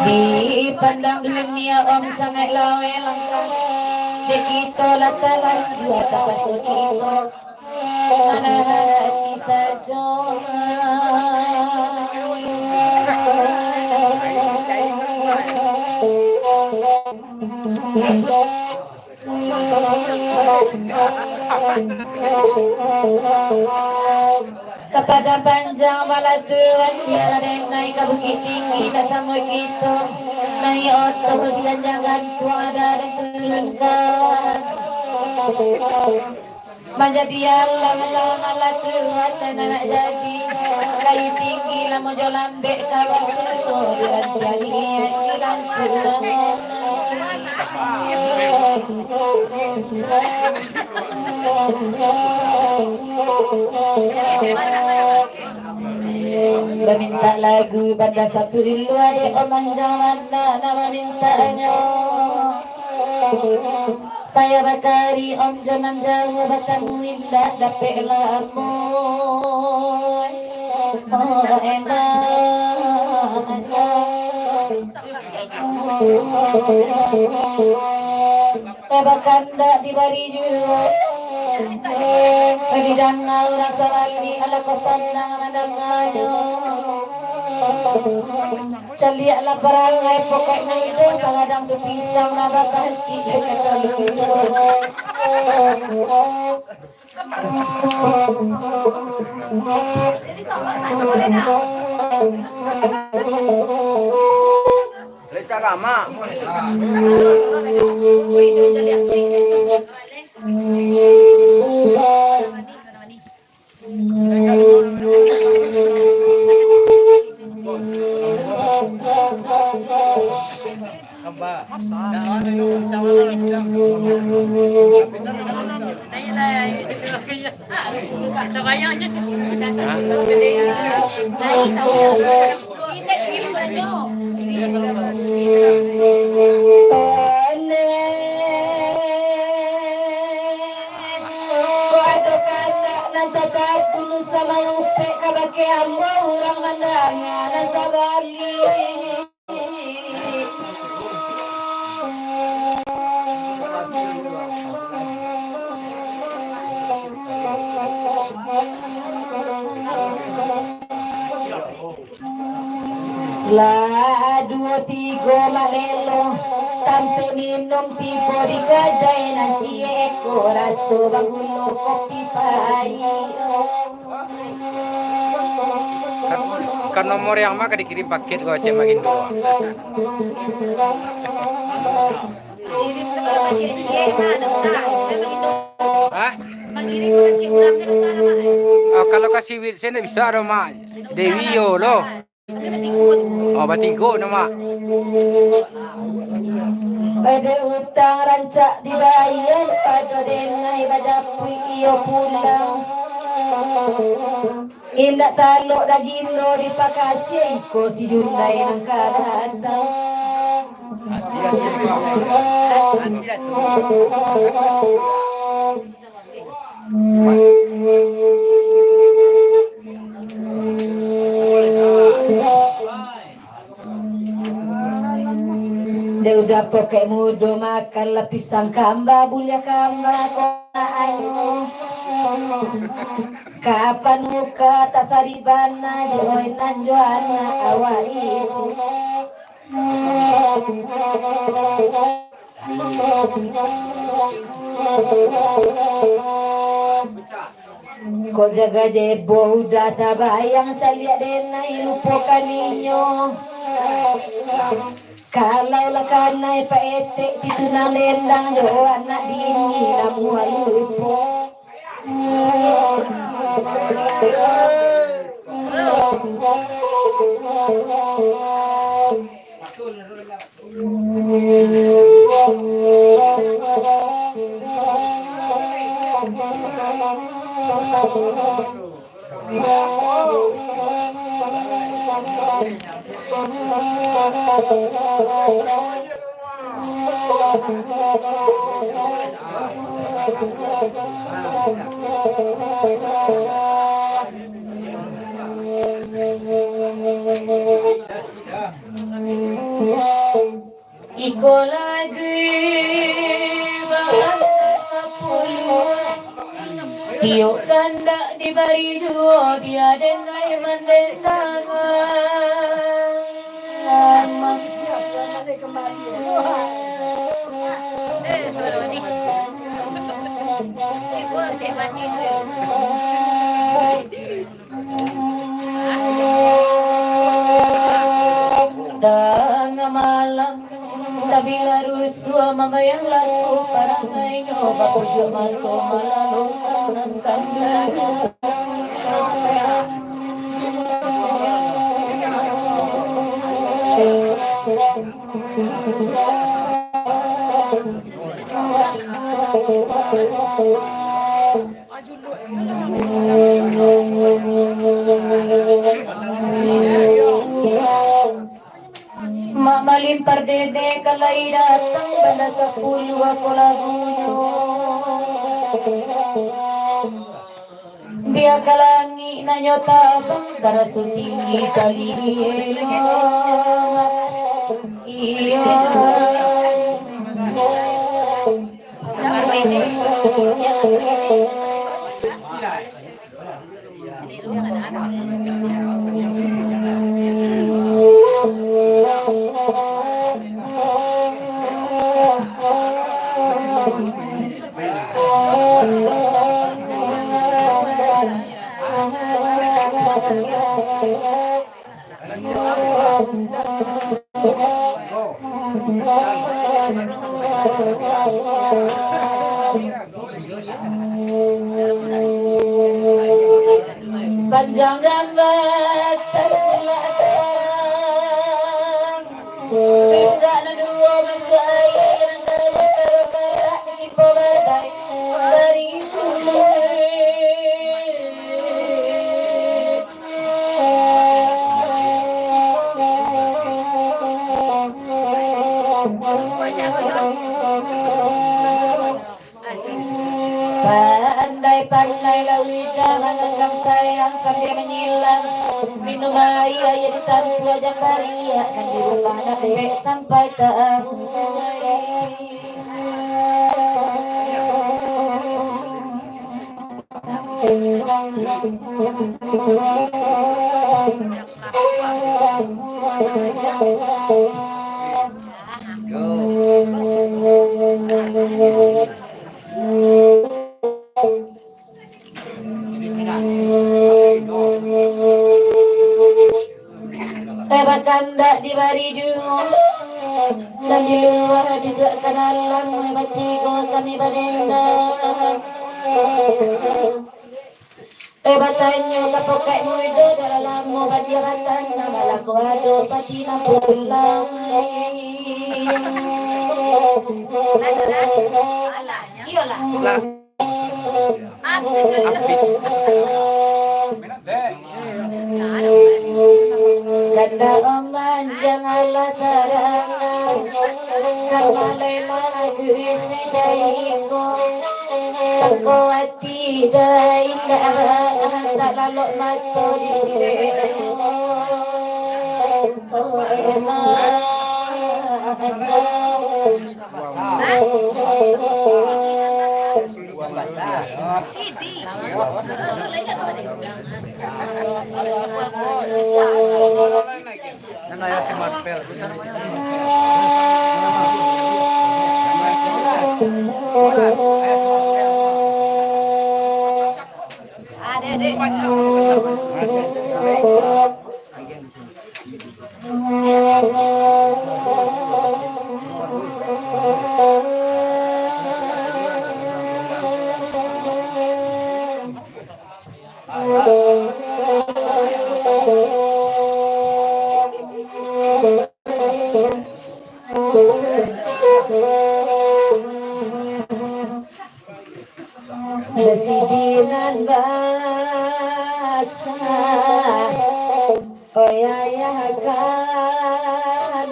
Dipandang dunia, Om, sangaik laweh langkah. Dek kito lah talanjua, tapaso kito manahan ati sajo. Ka padang panjang balaturan, bialah den naik ka bukik tinggi, ndak samo kito naik oto, dianjang gantuang ado den turunkan. Manjadi alang-alang malaturan, den nak jadi, lai tinggi lamo jo lambek ka basuo, dirantiang niaik di langsuang. Bamintak lagu Banda Sapuluah, dek Om Anjang Wanda nan mamintaknyo. Payah bakari, Om, jo nan jauah, batamu indak dapek lamo. Oh, emang. Eh, bakandak dibari juo. Eh, didanga urang sabalik, alah ko sanang mandanganyo. Caliaklah parangai pokok mudo, sagadang tu pisang lah bapacik, kato ludo. Lecak gamak. Kok ado kanak nan tataku nusa maupek kabake ambo urang mandanga nan sabali. Lah duo tigo malelo, tampek minum tibo di kadai nan ciek ko, raso bagulo kopi pahia. Kan nomor yang mah ka dikirim paket ko, Cek Magindo. Kirim tu kalau kecil-kecil, nah, ada besar. Cek Magindo. Hah? Kirim kalau kecil kurang, cek besar, Mak. Oh, kalau kasih wit, saya ndak bisa doh, Mak. Dewi yo lo. Oh, batigo no, Mak. Pado utang rancak dibayia, pado denai bajapuik iyo pulang. Indak talok daginyo dipakasiah, iko si Jundai nan ka datang. Dek udah pokek mudo makan lah pisang kamba, buliah kamba kok nak anu. Kapan muka tasari bana, joinan jo anak awak ibu. Ko jaga jebo udah tabayang, caliak denai lupokan inyo. Kalau lah kanai paetek, pitunang dendang jo anak bini, namuah lupo. Iko lagi baangka sapuluah, tiok kandak dibari juo, bia denai mandendangan. Eh, suara ni. Ibu cek mandi tu. Tangah malam, tabila rusuah mambayang laku parangainyo, bapujuak mato malalungkan nan kanduang. Mak malimpar dede ka lai datang, bana sapuluah ko lagunyo. Bia ka langik nan nyo tabang, taraso tinggi tali di elok. Iyo. Panjang jambatan, tulak tarang. Tunggak nan duo masuak aia, nan kaduo taruih karak, ditimpo badai dari hulu. Pandai-pandai lah Wida manganggam sayang, sambil manyilam minum aia, aia ditampuah jan bariak, nan di rumah nan dek sampai tabuai. Bakandak di bari juo, nan di lua duduak ka dalam, batigo kami badendang. Eh, batanyo ka pokak mudo, dah lamo badia batanam, malah ko ado pati nan pulang. Iyolah. Habis. Ganda ombak janganlah tarangan, karena lelah isi daiko. Sangko ati dai indak, tak lalok mato di. Oh, enak, enak. Sidi nan basah, oi ayah kanduang,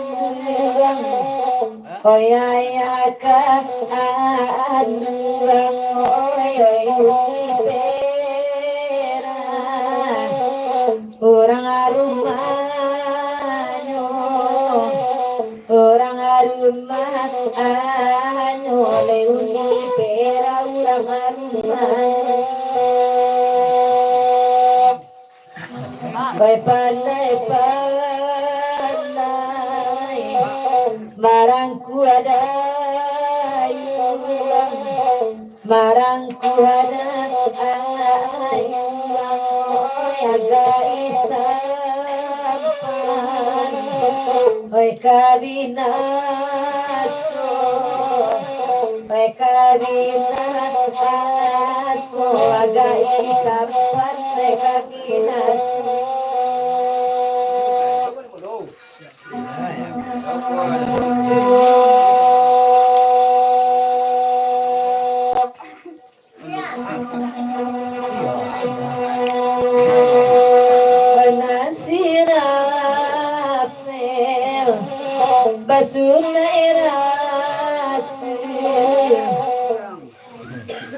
oi ayah kanduang, oi, oi, oi, perak. Urang rumahnyo, urang rumahnyo, leuni pera urang rumahnyo. Pai pandai-pandai marangkua dayuang. Marangkuanan ayuang, oi, agak isampan, oi, kabinaso, oi, kabinaso, agak isampan, oi, kabinaso. Nasir Rafael, basunai rasul.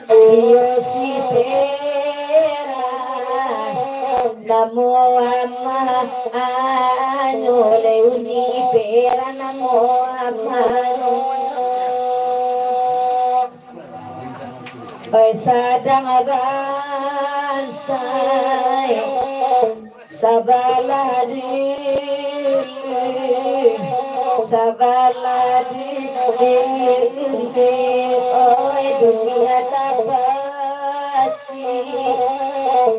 Iyo si Pera, namo amahnyo, leuni Pera namo amahnyo. Oi, sadang bansai. Sabalah diri, sabalah diri, oi dunia tapacik,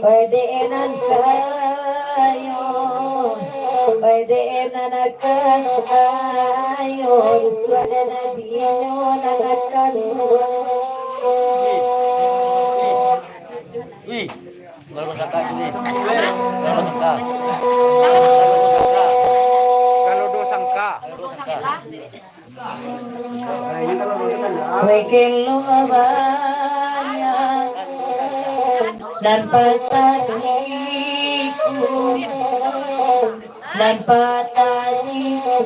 oi dek nan kayo, oi dek nan kayo, rusuah nan dinyo nan kayo. Ih, baru sangka ini. Baru sangka. Kalau dua sangka. Kalau dua sangka. Wekelo banyak nan patah siku. Nan patah siku,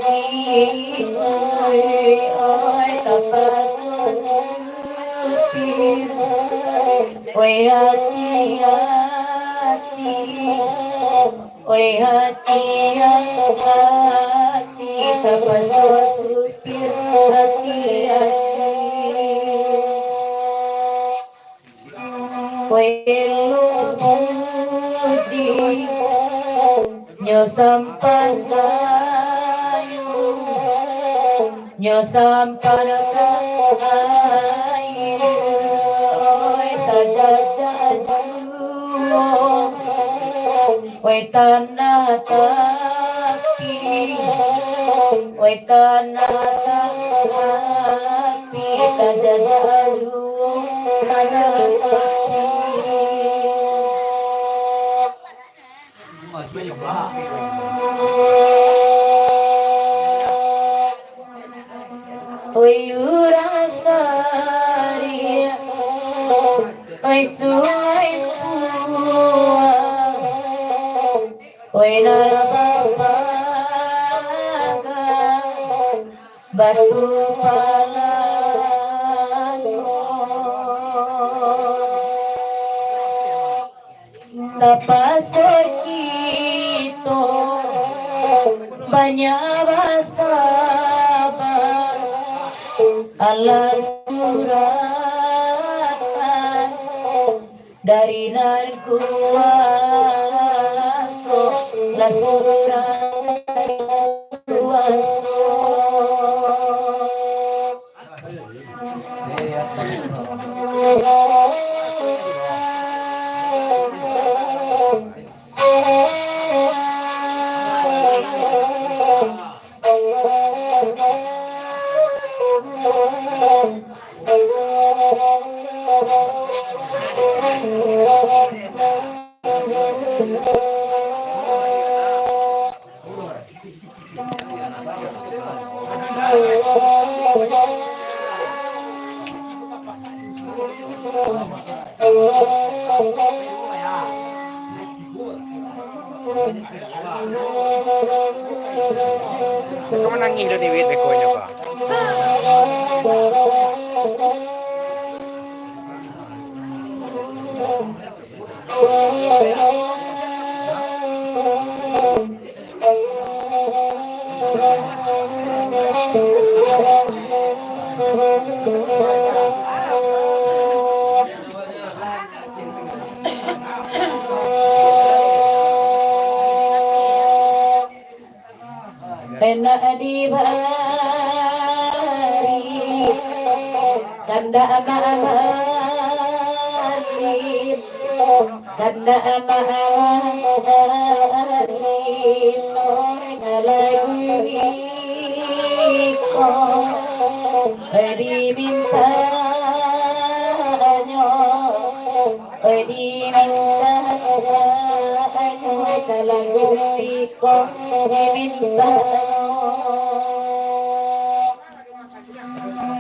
oi, oi, tapaso supir. Oi, hati-hati. Oi, hati-hati. Tapaso supir, hati-hati. Welo budi, nyo sampan kayu, nyo sampan kayu, oi tajajak juo, oi tanah tapi. Wai tanah tapi tajajah juo tanah tapi. Oi urang Sariak, oi Sungai Puang, oi nan bapagang Batu Palango. Tapaso kito banyak basaba, alah suratan dari nan kuaso, lah suratan dari kuaso. Kau manangih tu, Dewit, bekonyo, Pak. Enak dibari, kandak amak-amak, kandak amak-amak, lagu iko dimintanyo. Oi, diminta, oi, ka lagu iko diminta.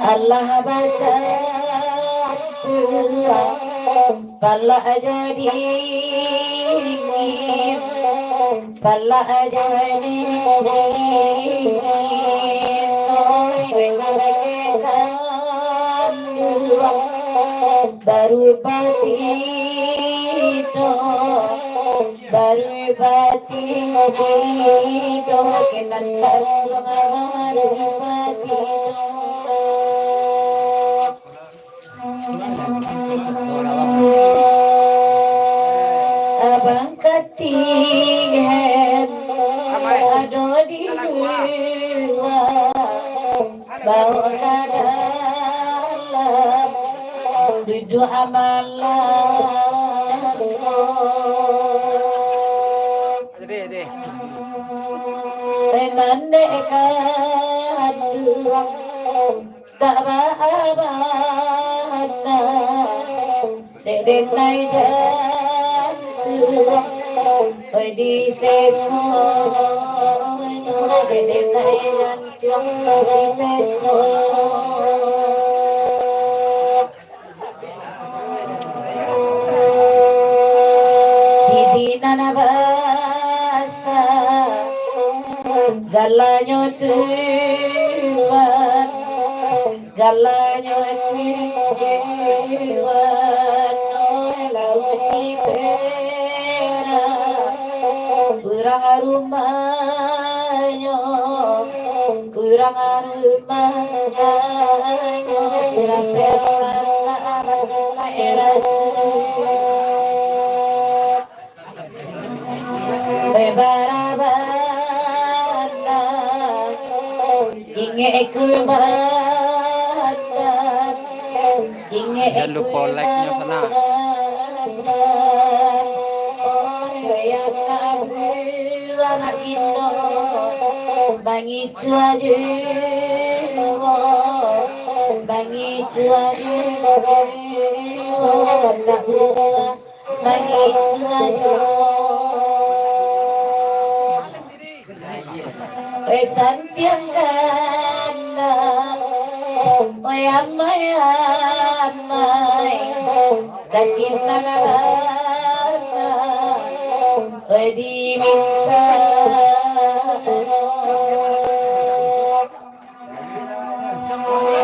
Alah baca, palak jadi, palak jadi, oi, oi, baru batido, baru batido, kenan baru batido. Abang Katihan ado di lua. Bawa ka dalam, duduak malam. Nan dek kanduang tak ba-abah. Dek denai jantuang, oi, diseso, dek denai jantuang, diseso. Sidi nan basa, galanyo tuan. Galanyo kiwano lauik perak, urang rumahnyo, urang rumahnyo, sirapek anak masuak rasul. Barabana, ingek kumanan, ingek. Jangan lupa like-nya sana. Yang anak Indo, Bangicuah juo, bangicuah juo, nak buah bangicuah juo. Oi santiang gandang, oi amai-amai, kacinta gandang, oi diminta.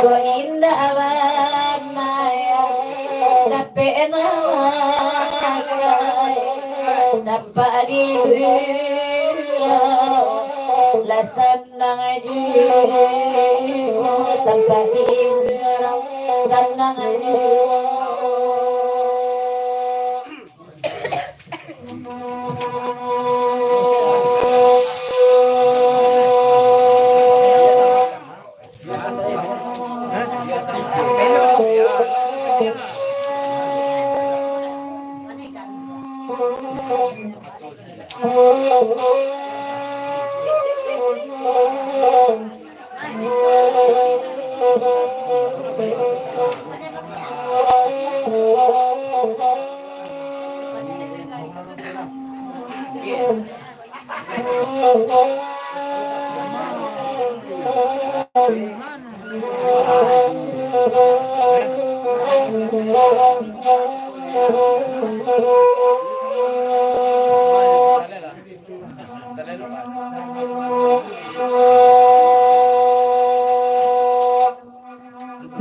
Ko indak bana, dapek makai, tampak di gurau, lah sanang juo, tampak di gurau, sanang juo.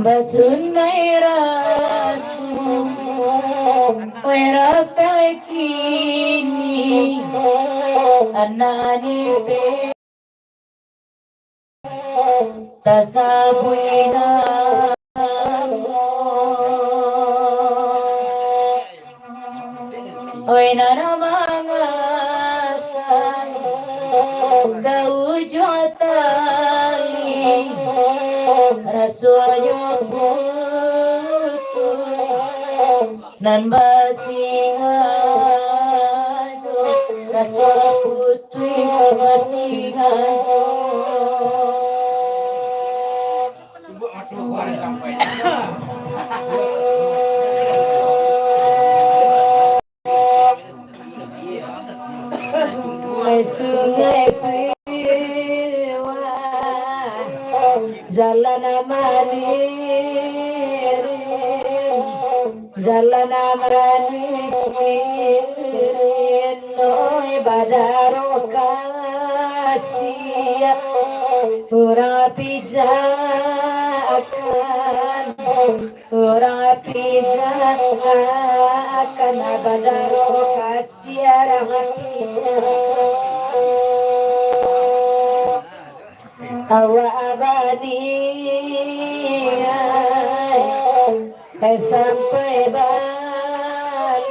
Basunai rasu, wai rapai kini, anak ni pe tasabuik namo. Oi nan mangasah ka ujuang tali, rasonyo putuih nan basingajo, raso putuih basingajo. Sungai Piwai, jalan manirin, jalan manirin, oi, badaro kasiah, urang pijakan, urang pijakan, badaro kasiah, urang pijakan. Awak baniaik, eh, sampai balen,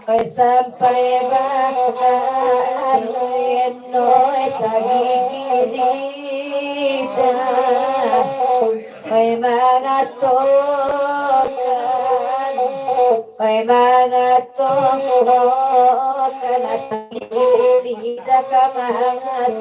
eh, sampai balen, oi, tagigih lidah. Oi mangatokan, oi mangatokan, ati lidah ka mangatokan.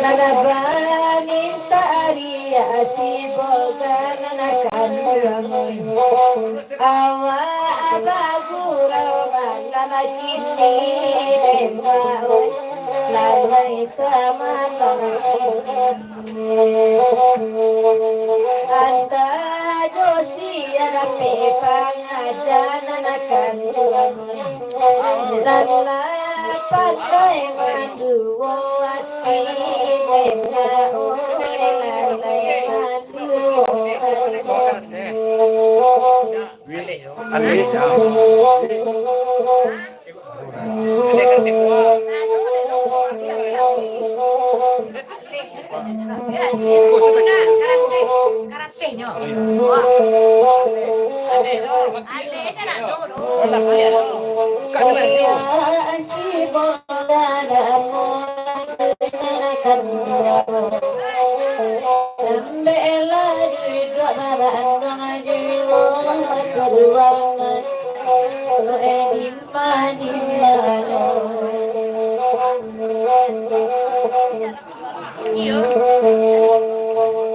Nan bamintak ari asi boganan kanduang. Awak bagurau malam kini, demak oi, lalai samalam kini. Antah jo sia dapek pangajaran kanduang. Nan lah pandai manduo ati, demak oi, Alih.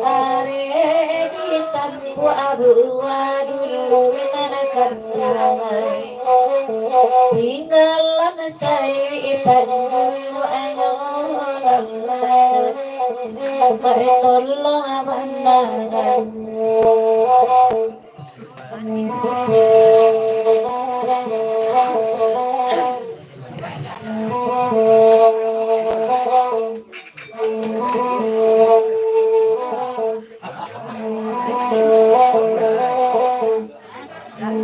Are ditampuak buah dulu nan kandangan. Tinggalan saiwi tanjuanyo lalai. Mak tolong pandangan.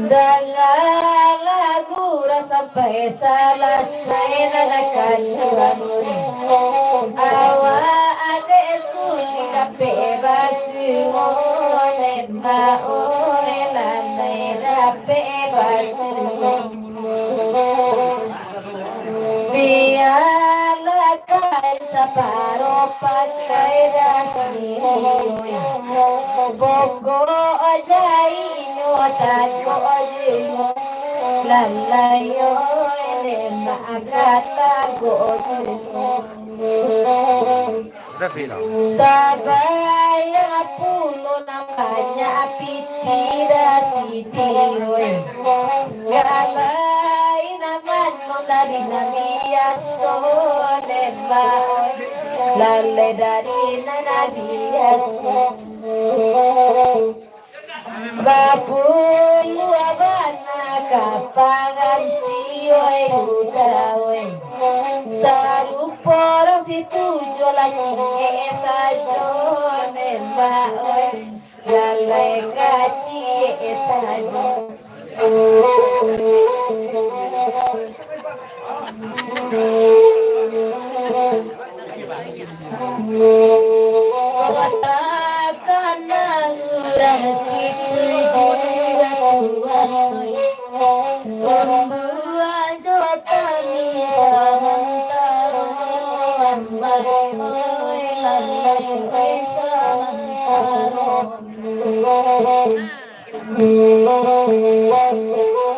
Danga lagu urang sampai salasai nan kanduang. Awak dek sulik dapek basuo, dek mak oi, lalai dapek basuo. Bialah kain saparo pakai dasi, pokok jainyo tagok juo, lalai oi, dek mak katagok juo. Tabayang pulo nan banyak pitih dasi tioi. Lalai nan mano dari nan biaso, dek mak oi. Lalai dari nan biaso. Bapuluah bana ka panganti, oi, uda, oi. Sarupo urang situjuah lah ciek sajo, nembak, oi. Lalai ka ciek sajo. Katakanlah urang situ jiwa Tuhan, oi. Pambuang jo kami samantaro, ambai, oi, lalai, oi, samantaro.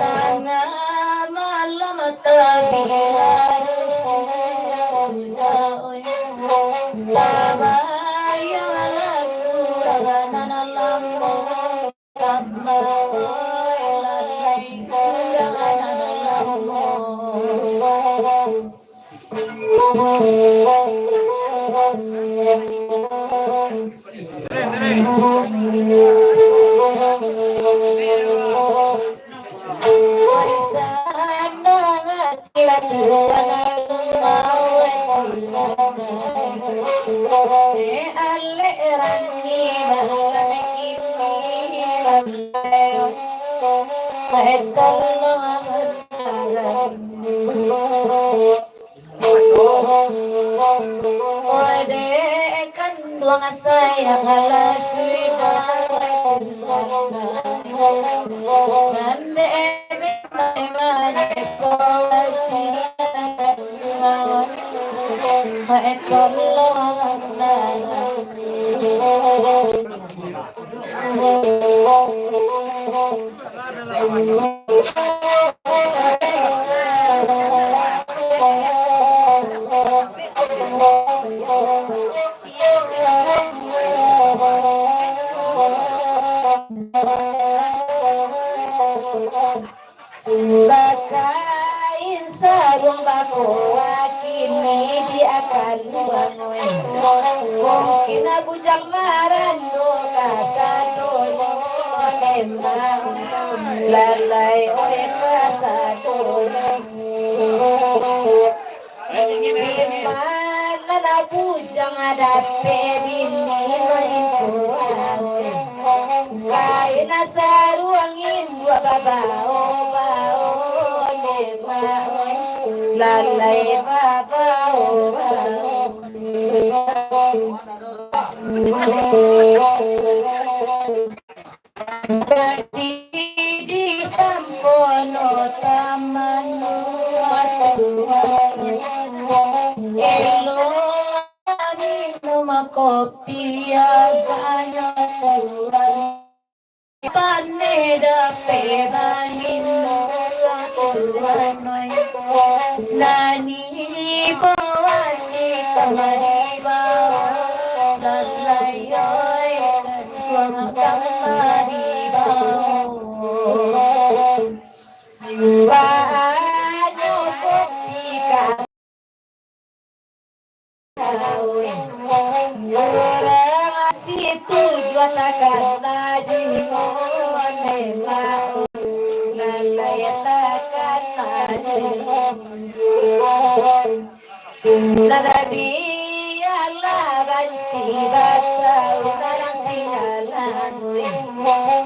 Tangah malam tabilang sudah, oi. Tabayanglah urang nan lamo, lamo, oi, lalai, urang nan lamo. Dek kanduang sayang, alah sudah. Nan dek manis hati, tolong. Bakain sarung bakoa kini di akan luang, oi. Mungkin bujang marando kasadonyo, memang lalai, oi, kasadonyo. Di ma nan bujang dapek bini main bola, oi. Kain saruang indu babao-bao, Mak, oi. Lalai babao-bao. Basi di sampono taman Tuhan, elok minum kopi aganyo Tuhan. Paneh dapek balinyo Tuhan, oi. Nani bawani kamari bawa, lalai oi, kamari bawa. Banyak kopi ka Urang situ jua takana jiwa, memang lalai takana jiwa. Lah bialah banci batau, barang singgalan, oi.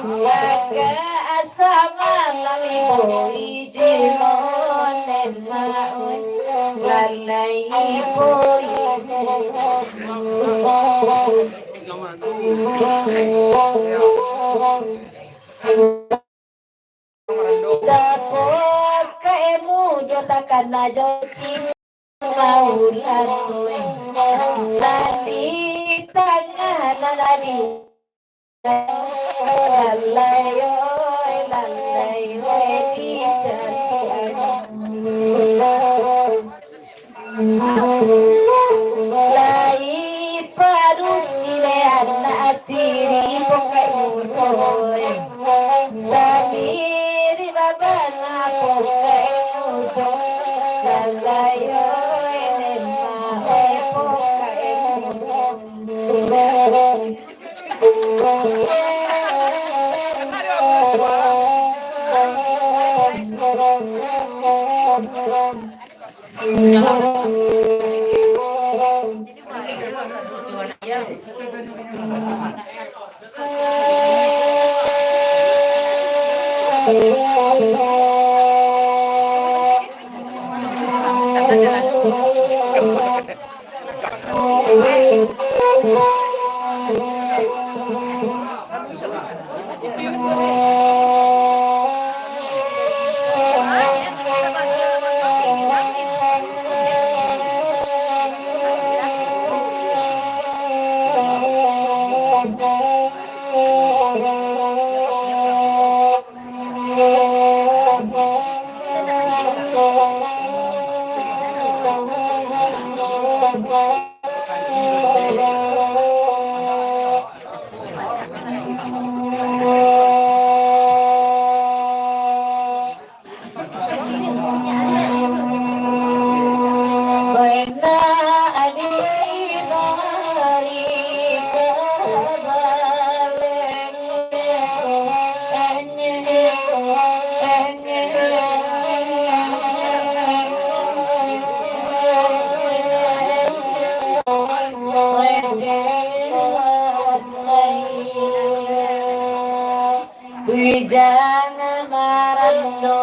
Maka asa malam ibu Ijin monen maun, lalai ibu Ijin. Dapok ka emu jo takana jo cin maulan, oi. Tadi tangah nan tadi. Lalai, oi, lalai, oi, di jatian. Lai padusi dek anak tiri bongkek muroi. Samiri babana bongkek muroi. Lalai, oi, lemah, oi, bongkek muroi. Wijang marando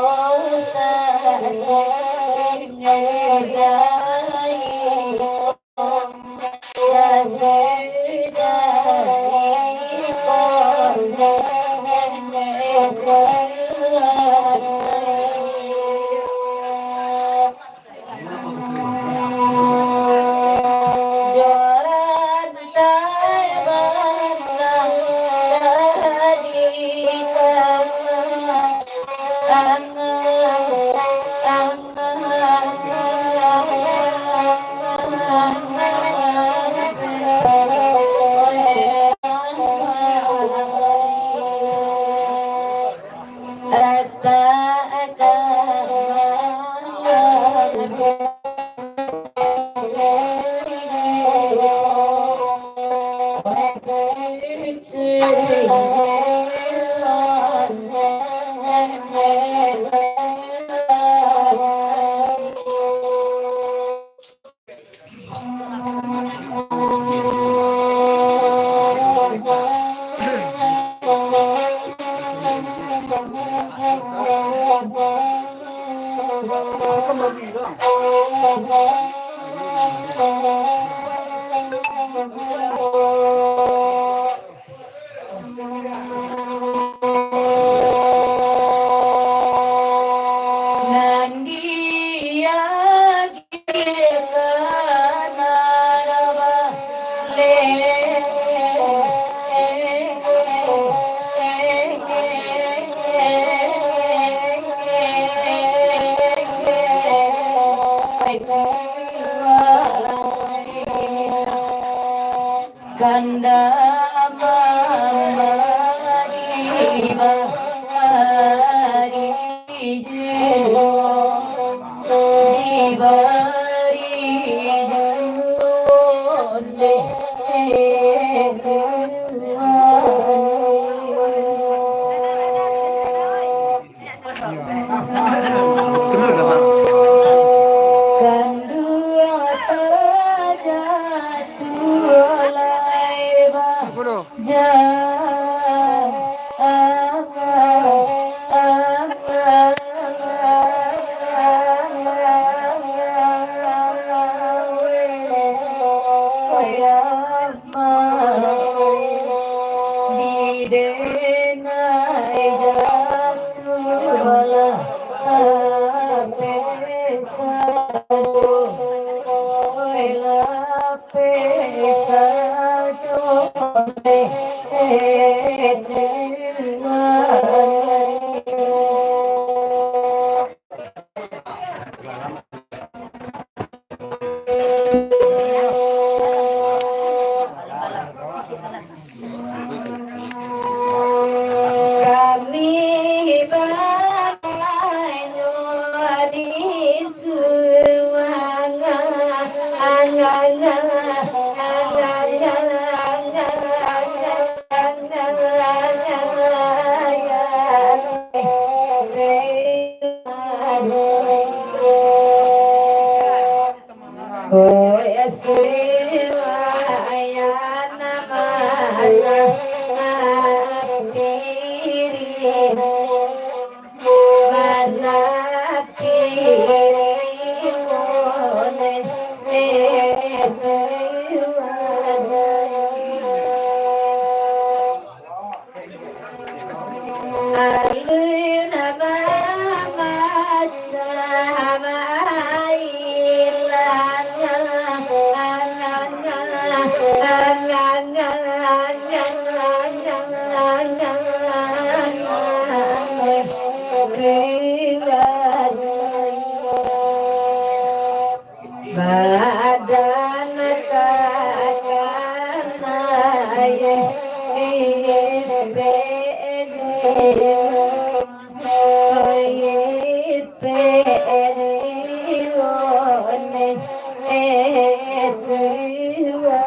sasih nyedai, sasih dari kono. Kandak mambari bahari juo, dibari juo dek Tuhan. Kanduang tajatuah lai ba- Jan, di denai jatuahlah, lapeh sajo, lapeh sajo, eh, eh, Tuhan. Kami banyo di suang, Alun mamacah mailang, badan kakanai, ipe jiwa, ipe jiwa, eh, Tuhan.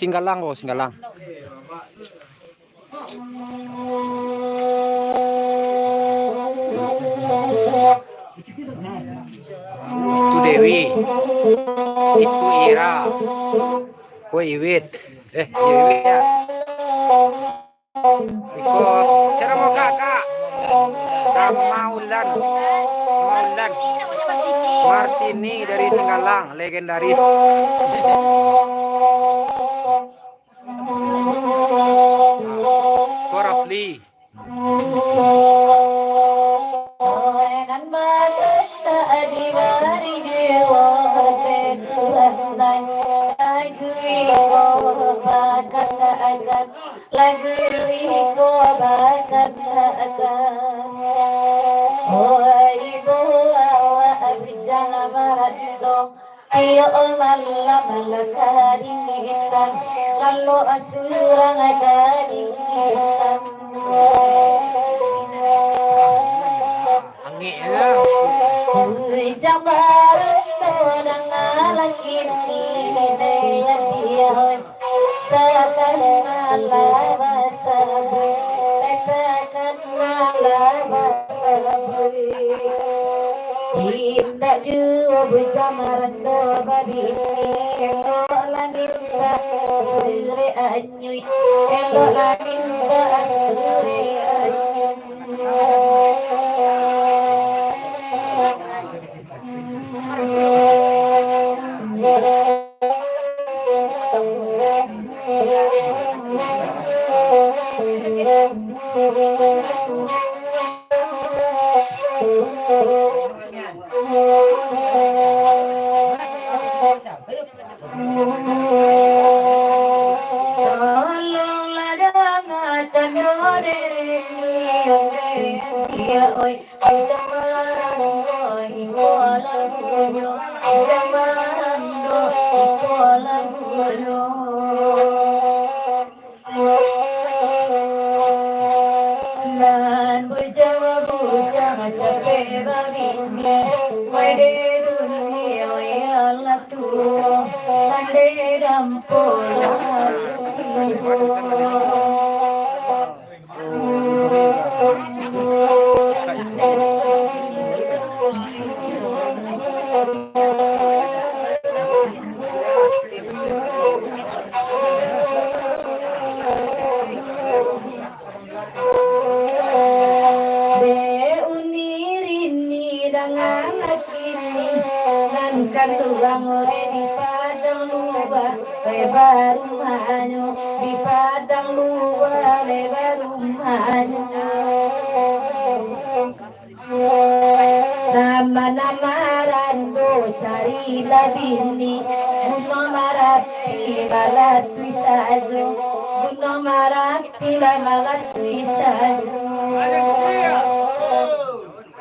Singgalang ko, Singgalang. Itu Dewi. Itu Ira. Ko Iwit. Eh, Iwit ya. Iko, siapa mau kakak? Maulan. Maulan. Martini dari Singgalang, legendaris. Ko Rafli. Nan baganda di bari jiwa, Tuhan nan agui ko bakanda akan. Lagu iko bakataka, oh ibo awak bujang marando, iyo malam lah kadinginan, lalu surang kadinginan. Angek lah. Bujang marando danga lakini, dek dia. Takana lah basabui, takana lah basabui. Indak juo bujang marando babini, elok lah mintak surek anyuik, elok lah mintak surek anyuik. Tolonglah danga cando diri, ya oi. Bujang marando iko lagunyo, bujang marando iko lagunyo. Nan bujang-bujang capek babini, wai dek dunia, wai alah tuo, pandai dampo lah. Dek uni rini dangan lakini, nan kanduang oi di padang lubuak, oi barumahnyo, di padang lubuak, oi barumahnyo. Nan marando carilah bini, Gunuang Marapi malatuih sajo, Gunuang Marapi lah malatuih sajo.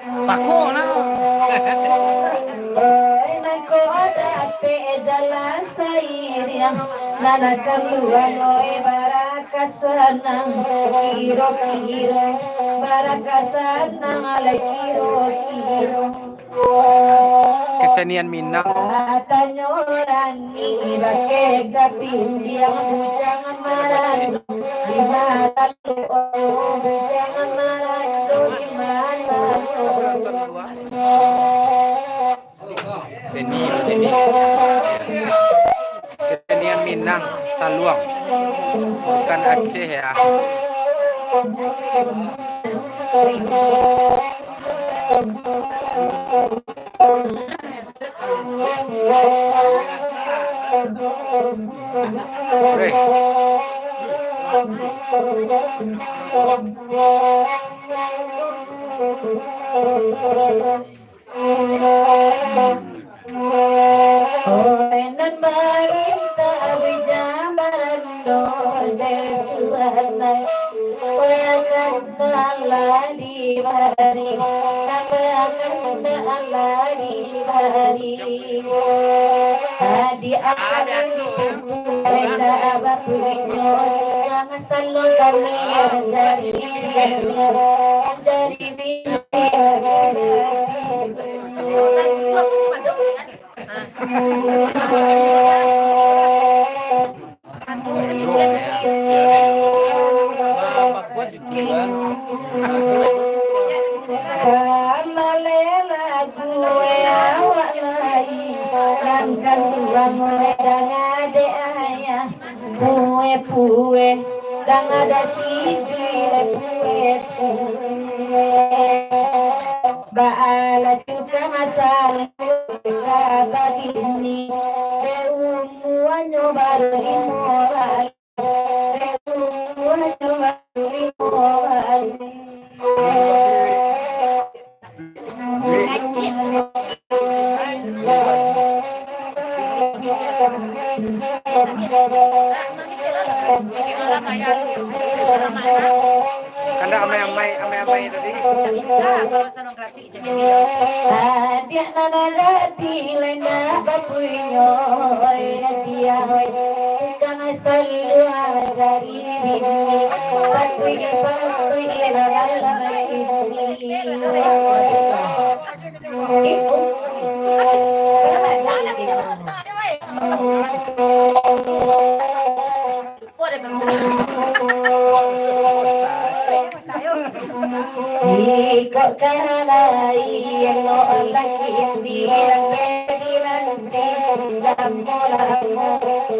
Paku nah. Oi, nangko dapek jalan sairiang, nan akan luan oi bara ka sanang, kiro-kiro, bara ka sanang, alai kiro-kiro. Kesenian Minang. Tanyo urang ni bakeh kapindiang, bujang marando di maralu, oh, bujang marando di maralu. Seni, seni. Kesenian Minang, saluang. Bukan Aceh ya. Boleh. Oi, nan barintak bujang marando, dek Tuhan ai, oi, akan talah dibari, akan talah dibari. Adik akan itu, mereka bapunyo, jangan salon kami yang cari bini, yang cari bini. Kamalelah gue awak lai, nan kanduang gue danga dek ayah. Pue-pue, danga dasi pue-pue. Baalah tukang asal ka bagini, dek umuanyo baru limo baleh. Kandak amai-amai, amai-amai tadi. Adiak nan rati lai ndak bapunyo, oi, adiak, oi. Tukang saluang cari bini, patuik, patuik, dalam bini. Itu. Jikok ka lai elok laki dirampe-dirampe, lamo-lamo,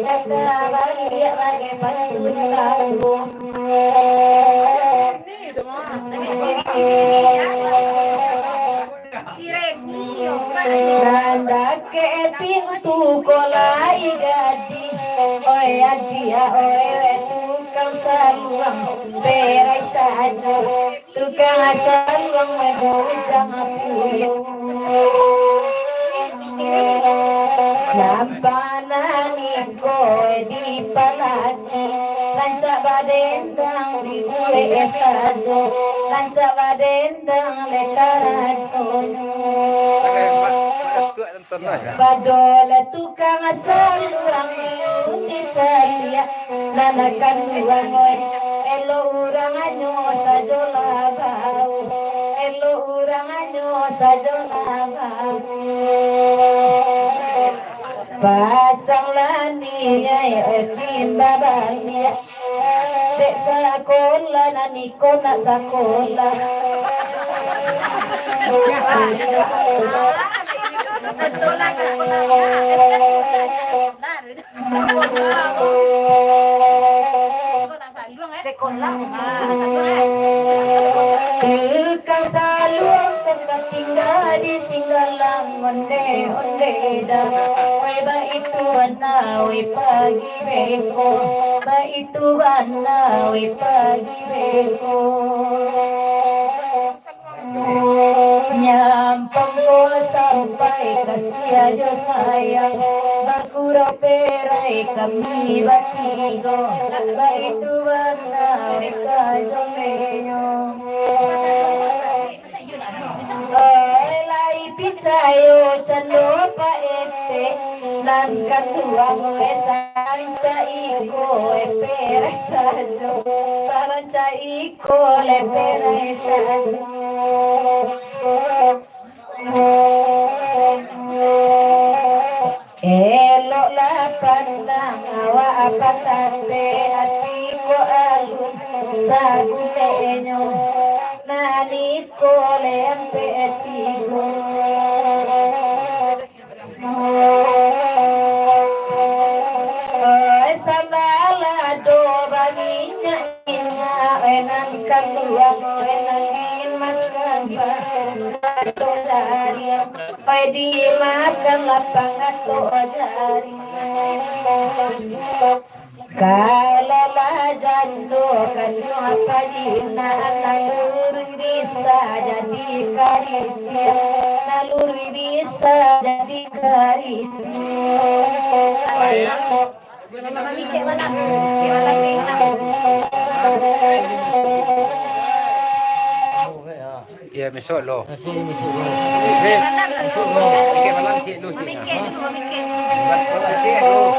data baliak bagai pantun lamo. Nan dakek pintu ko lai gadih, oi adiak, oi, tukang saluang, perai sajo, tukang saluang, oi, bujang pulo. Nampak nan iko, oi, di palaki, rancak badendang di gue sajo, rancak badendang. Dang le karajonyo. Padolah tukang saluang ni caliak, nan kanduang oi, elok urang anyo sajo lah bau, elok urang anyo sajo lah bau. Pasang lah ni ai, eh, timba baliak. Dek sakolah nan iko nak sakolah. Sekolah. Tukang saluang tatingga di Singgalang, onde-onde dah. Oi, baitu bana, oi, pagi beko. Baitu bana, oi, pagi beko. Nyampang ko sampai ka sia jo sayang, bakuro perai kami batigo, baitu bana deka jo menyo. Oi, lai picayo cando Pak Ete, nan kanduang oi, sarancak iko oi, perai sajo, sarancak iko lai perai sajo. Eloklah pandang awak patapek, ati ko alun saguleknyo, nan iko lempek tigo. Oi, sambalado baminyak-minyak, oi, nan kanduang, oi, nan dimakan pangato jari, oi, dimakan lah pangato jari. Kalau lah jando kanduang pajina, naluri bisa jadi karitian, naluri bisa jadi karitian. Iyo, misuak lo. Misuak lo. Misuak lo. Mikek malam cik lo, cik. Mikek dulu, mikek. Mikek dulu.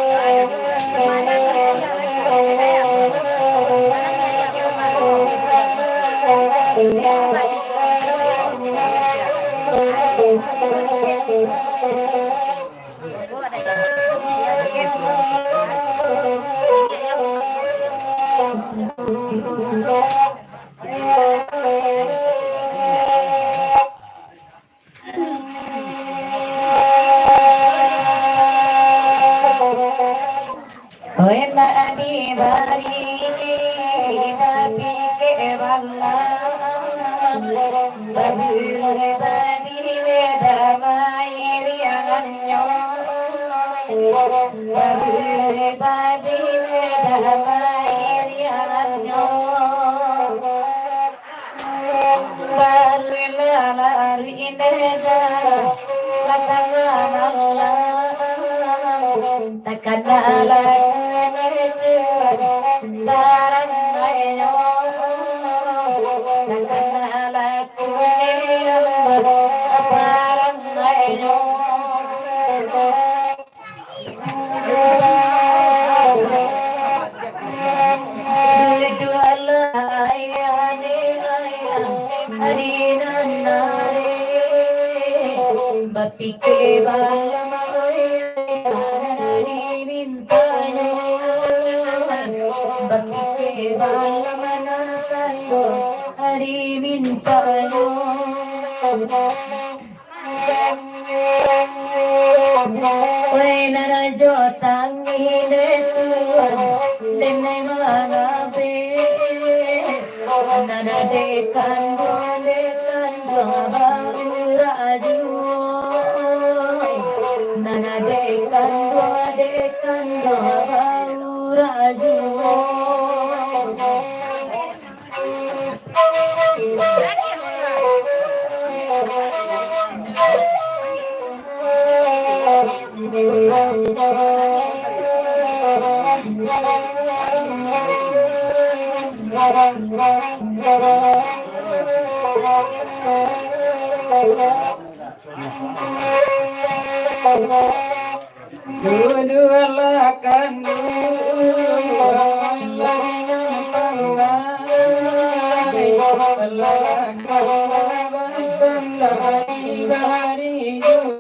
Babiruih-babiruih damai riangannyo. Babiruih-babiruih damai riangannyo. Barulah laruih ineh dah, latangah malam. Takana laku nyo tu barang nyo, takana laku nyo barang nyo. Duduaklah ayah dek ayah, ari nan ari. Bapikia bala ma-, oi, nan ari mintanyo. Bapikia bala ma-, nan ari mintanyo. Wai nan jo tangih dek Tuhan, denai mangabek. Nan dek kanduang, dek kanduang baru rajuo. Nan dek kanduang, dek kanduang baru rajuo. Duduaklah kanduang, lah pandai, lah pandai, pandai juo.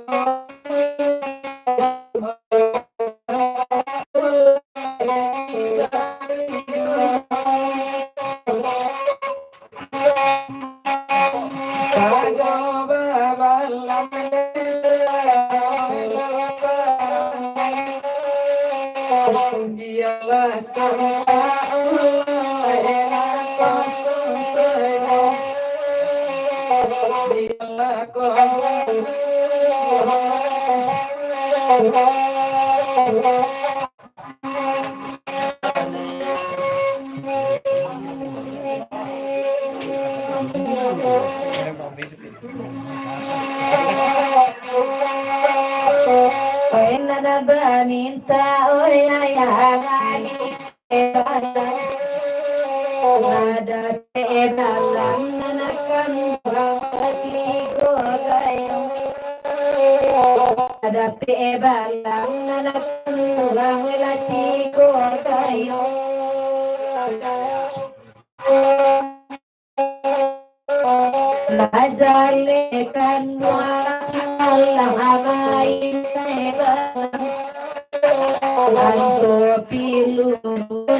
Bialah sampai kosong sajo, bialah kosong. Oi nan bamintak, oi ayah, dapek balang nan akan tigo gayo. Dapek balang nan akan tigo gayo. Lah jaleh kanduang urang, salah main lebar. Anto pilu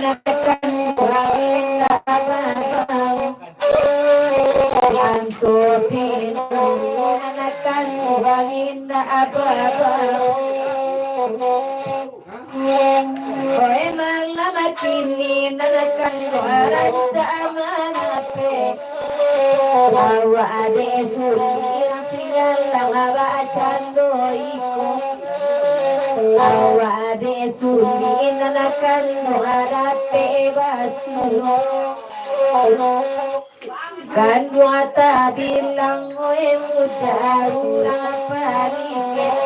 nan kanduang indak babau. Anto pilu nan kanduang indak babau. Oi malam kini nan kanduang rancak mangapek. Awak dek suliang sigalang bacando iko. Awak dek suliang nan kanduang dapek basuo. Kanduang tabilang, oi mudah urang parikek.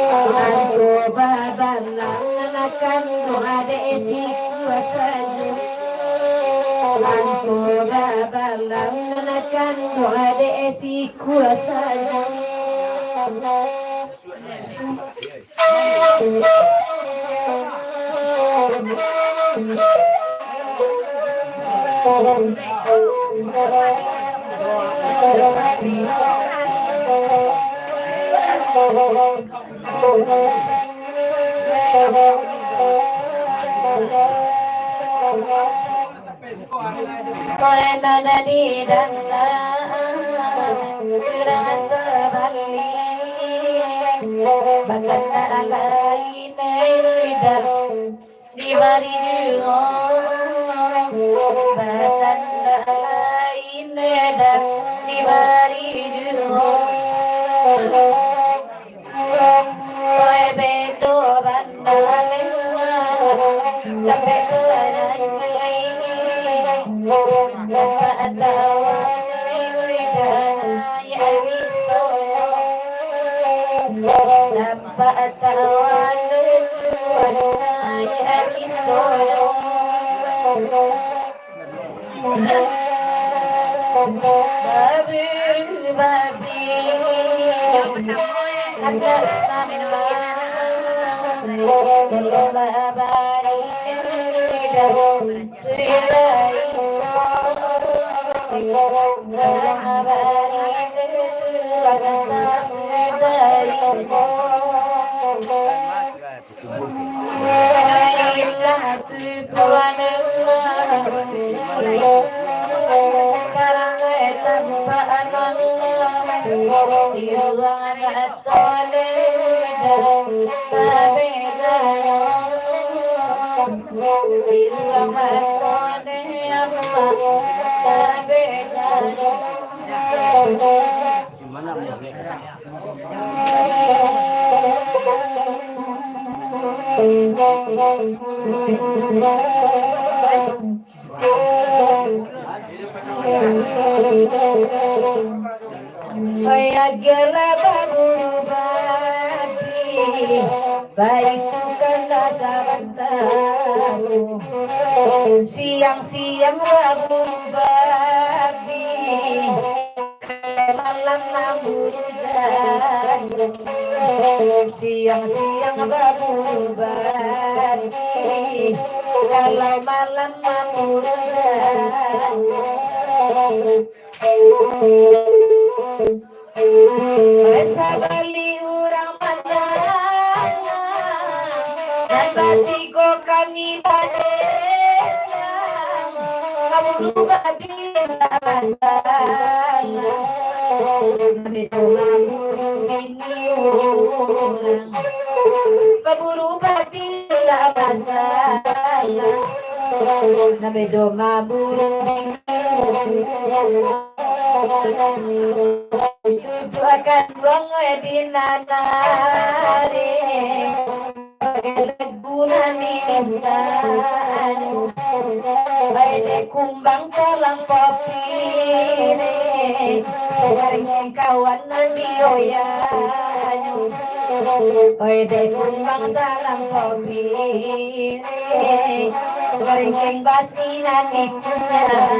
Anto babalang nan kanduang dek sikua sajo. Anto babalang nan kanduang dek sikua sajo. Koi nan di dalam, urang sabalik, bakandak lain lidah, di bari juo, batanda Tampak tawa dari daya biso. Tampak tawa dari daya biso. Babi, babi. Ada nama. Babari. Oi, agiahlah baburu babi, baitu kanlah sabanta. Siang-siang baburu babi, malam mamburu jan. Siang-siang baburu babi, kalau malam mamburu jan. Sabali urang mandanga, nan batigo kami badenga, baburu babi indak masalah, bedo mamburu bini urang, baburu babi indak masalah, nan bedo mamburu bini urang. Tujuakan buang di nan ari, lagu nan dimintanyo. Oi dek kumbang dalam kopi, ringkeng kawan nan dioyanyo. Oi dek kumbang dalam kopi, ringkeng basi nan dikunyah.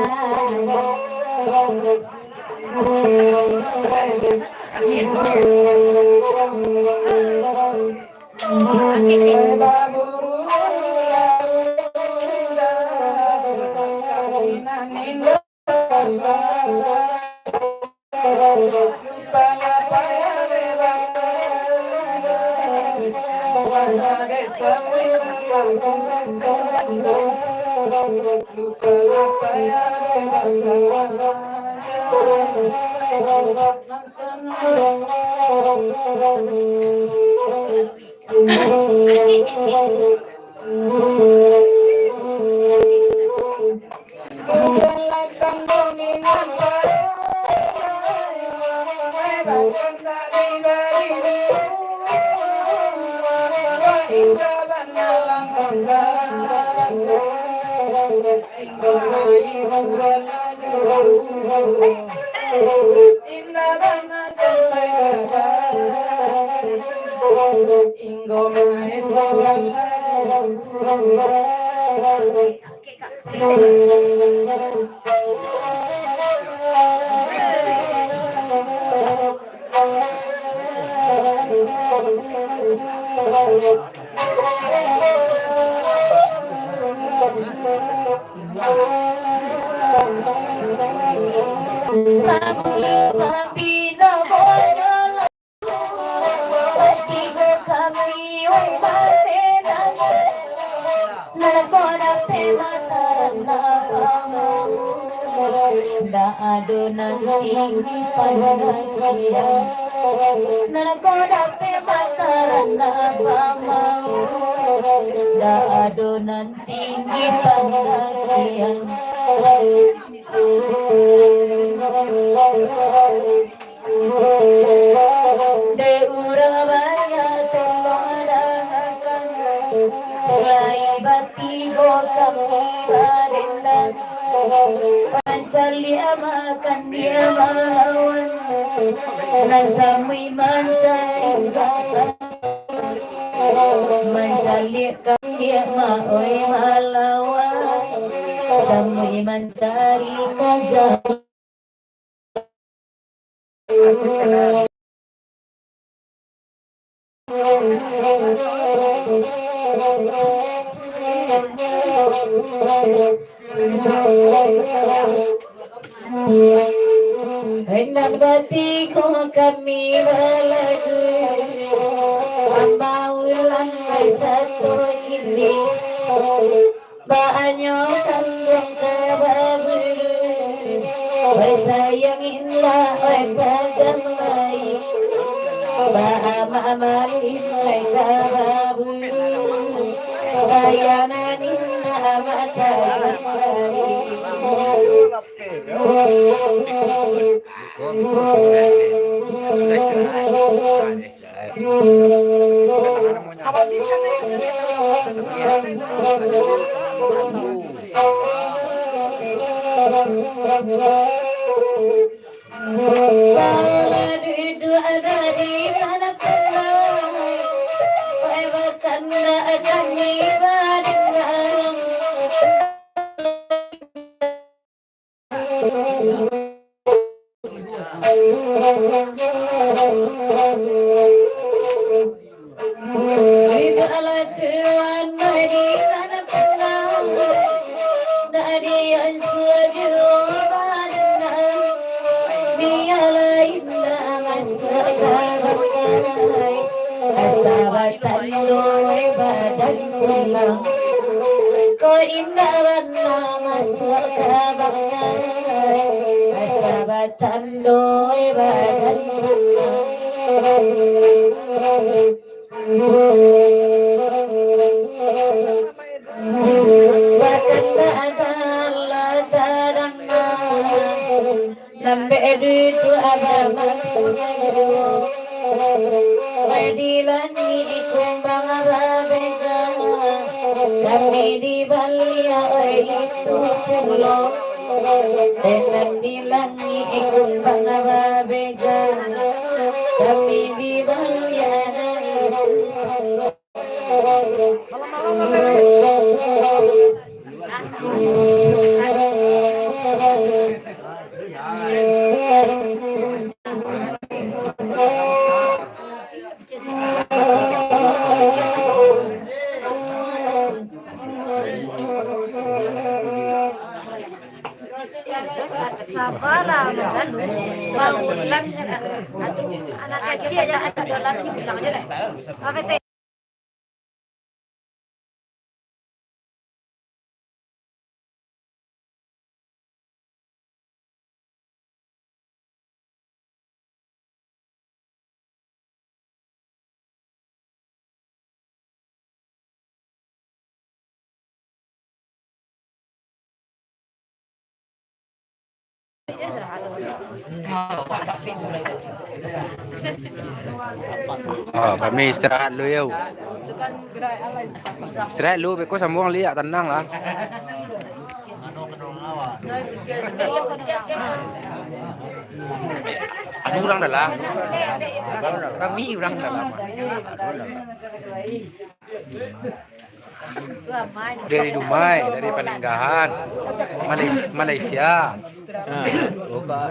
Nan ko dapek mataran namo, ndak ado nan tinggi pandakian. Nan ko dapek mataran namo, ndak ado nan tinggi pandakian. Dek urang banyak tolong dangakan, lai batigo kami badendang. Mancaliak makan dia malawan, nan samuik mancari jalan. Mancaliak kan dia ma-, oi, malawan, samuik mancari ka jalan. Hendak batigo kami balagu, ambo ulang lai sato kini. Baanyo kanduang ka baburu, oi sayang indak, oi tajam lai. Baamak malim, oi ka baburu, sayang nan indak, amak tajam lai. Asa batando badan pulang, ko indak bana masuak ka bangai. Asa batando badan pulang. Bakandak alah tadanga. Lambek duduak bamandiyo. Oi di langik kumbang babega, kami di baliak oi itu pulo. Nan di langik kumbang babega, kami di baliak nan itu pulo. Sabarlah, Abang Lalu. Bangunlah, aduh, anak kecil aja, Abang Lalu bilang aja deh. Apa teh? Ah, kami istirahat dulu, yo. Istirahat dulu, beko sambung liak, tanang lah. Ado urang dalam. Rami urang dalam. Dari Dumai, dari Paninggahan, Malay-, Malaysia. Ah, bukan.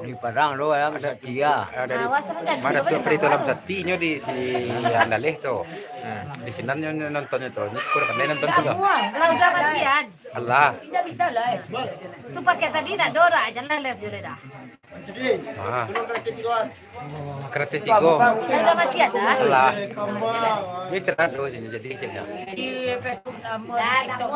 Di Padang tu, ya, Malaysia. Ah, dari, mana tu, Perito Lam Sati nyo di si Andaleh tu. Ah. Di sinan nyo, nyo nonton nyo tu. Nyo kurang pandai nonton tu lah. Lah, usah matian. Alah. Indak bisa live. Tu pakai tadi nak dorang aja lah live je dah. Ah. Karate Tigo. Dah mati ada. Alah. Ni istirahat dulu sini, jadi sini. Di episode pertama TikTok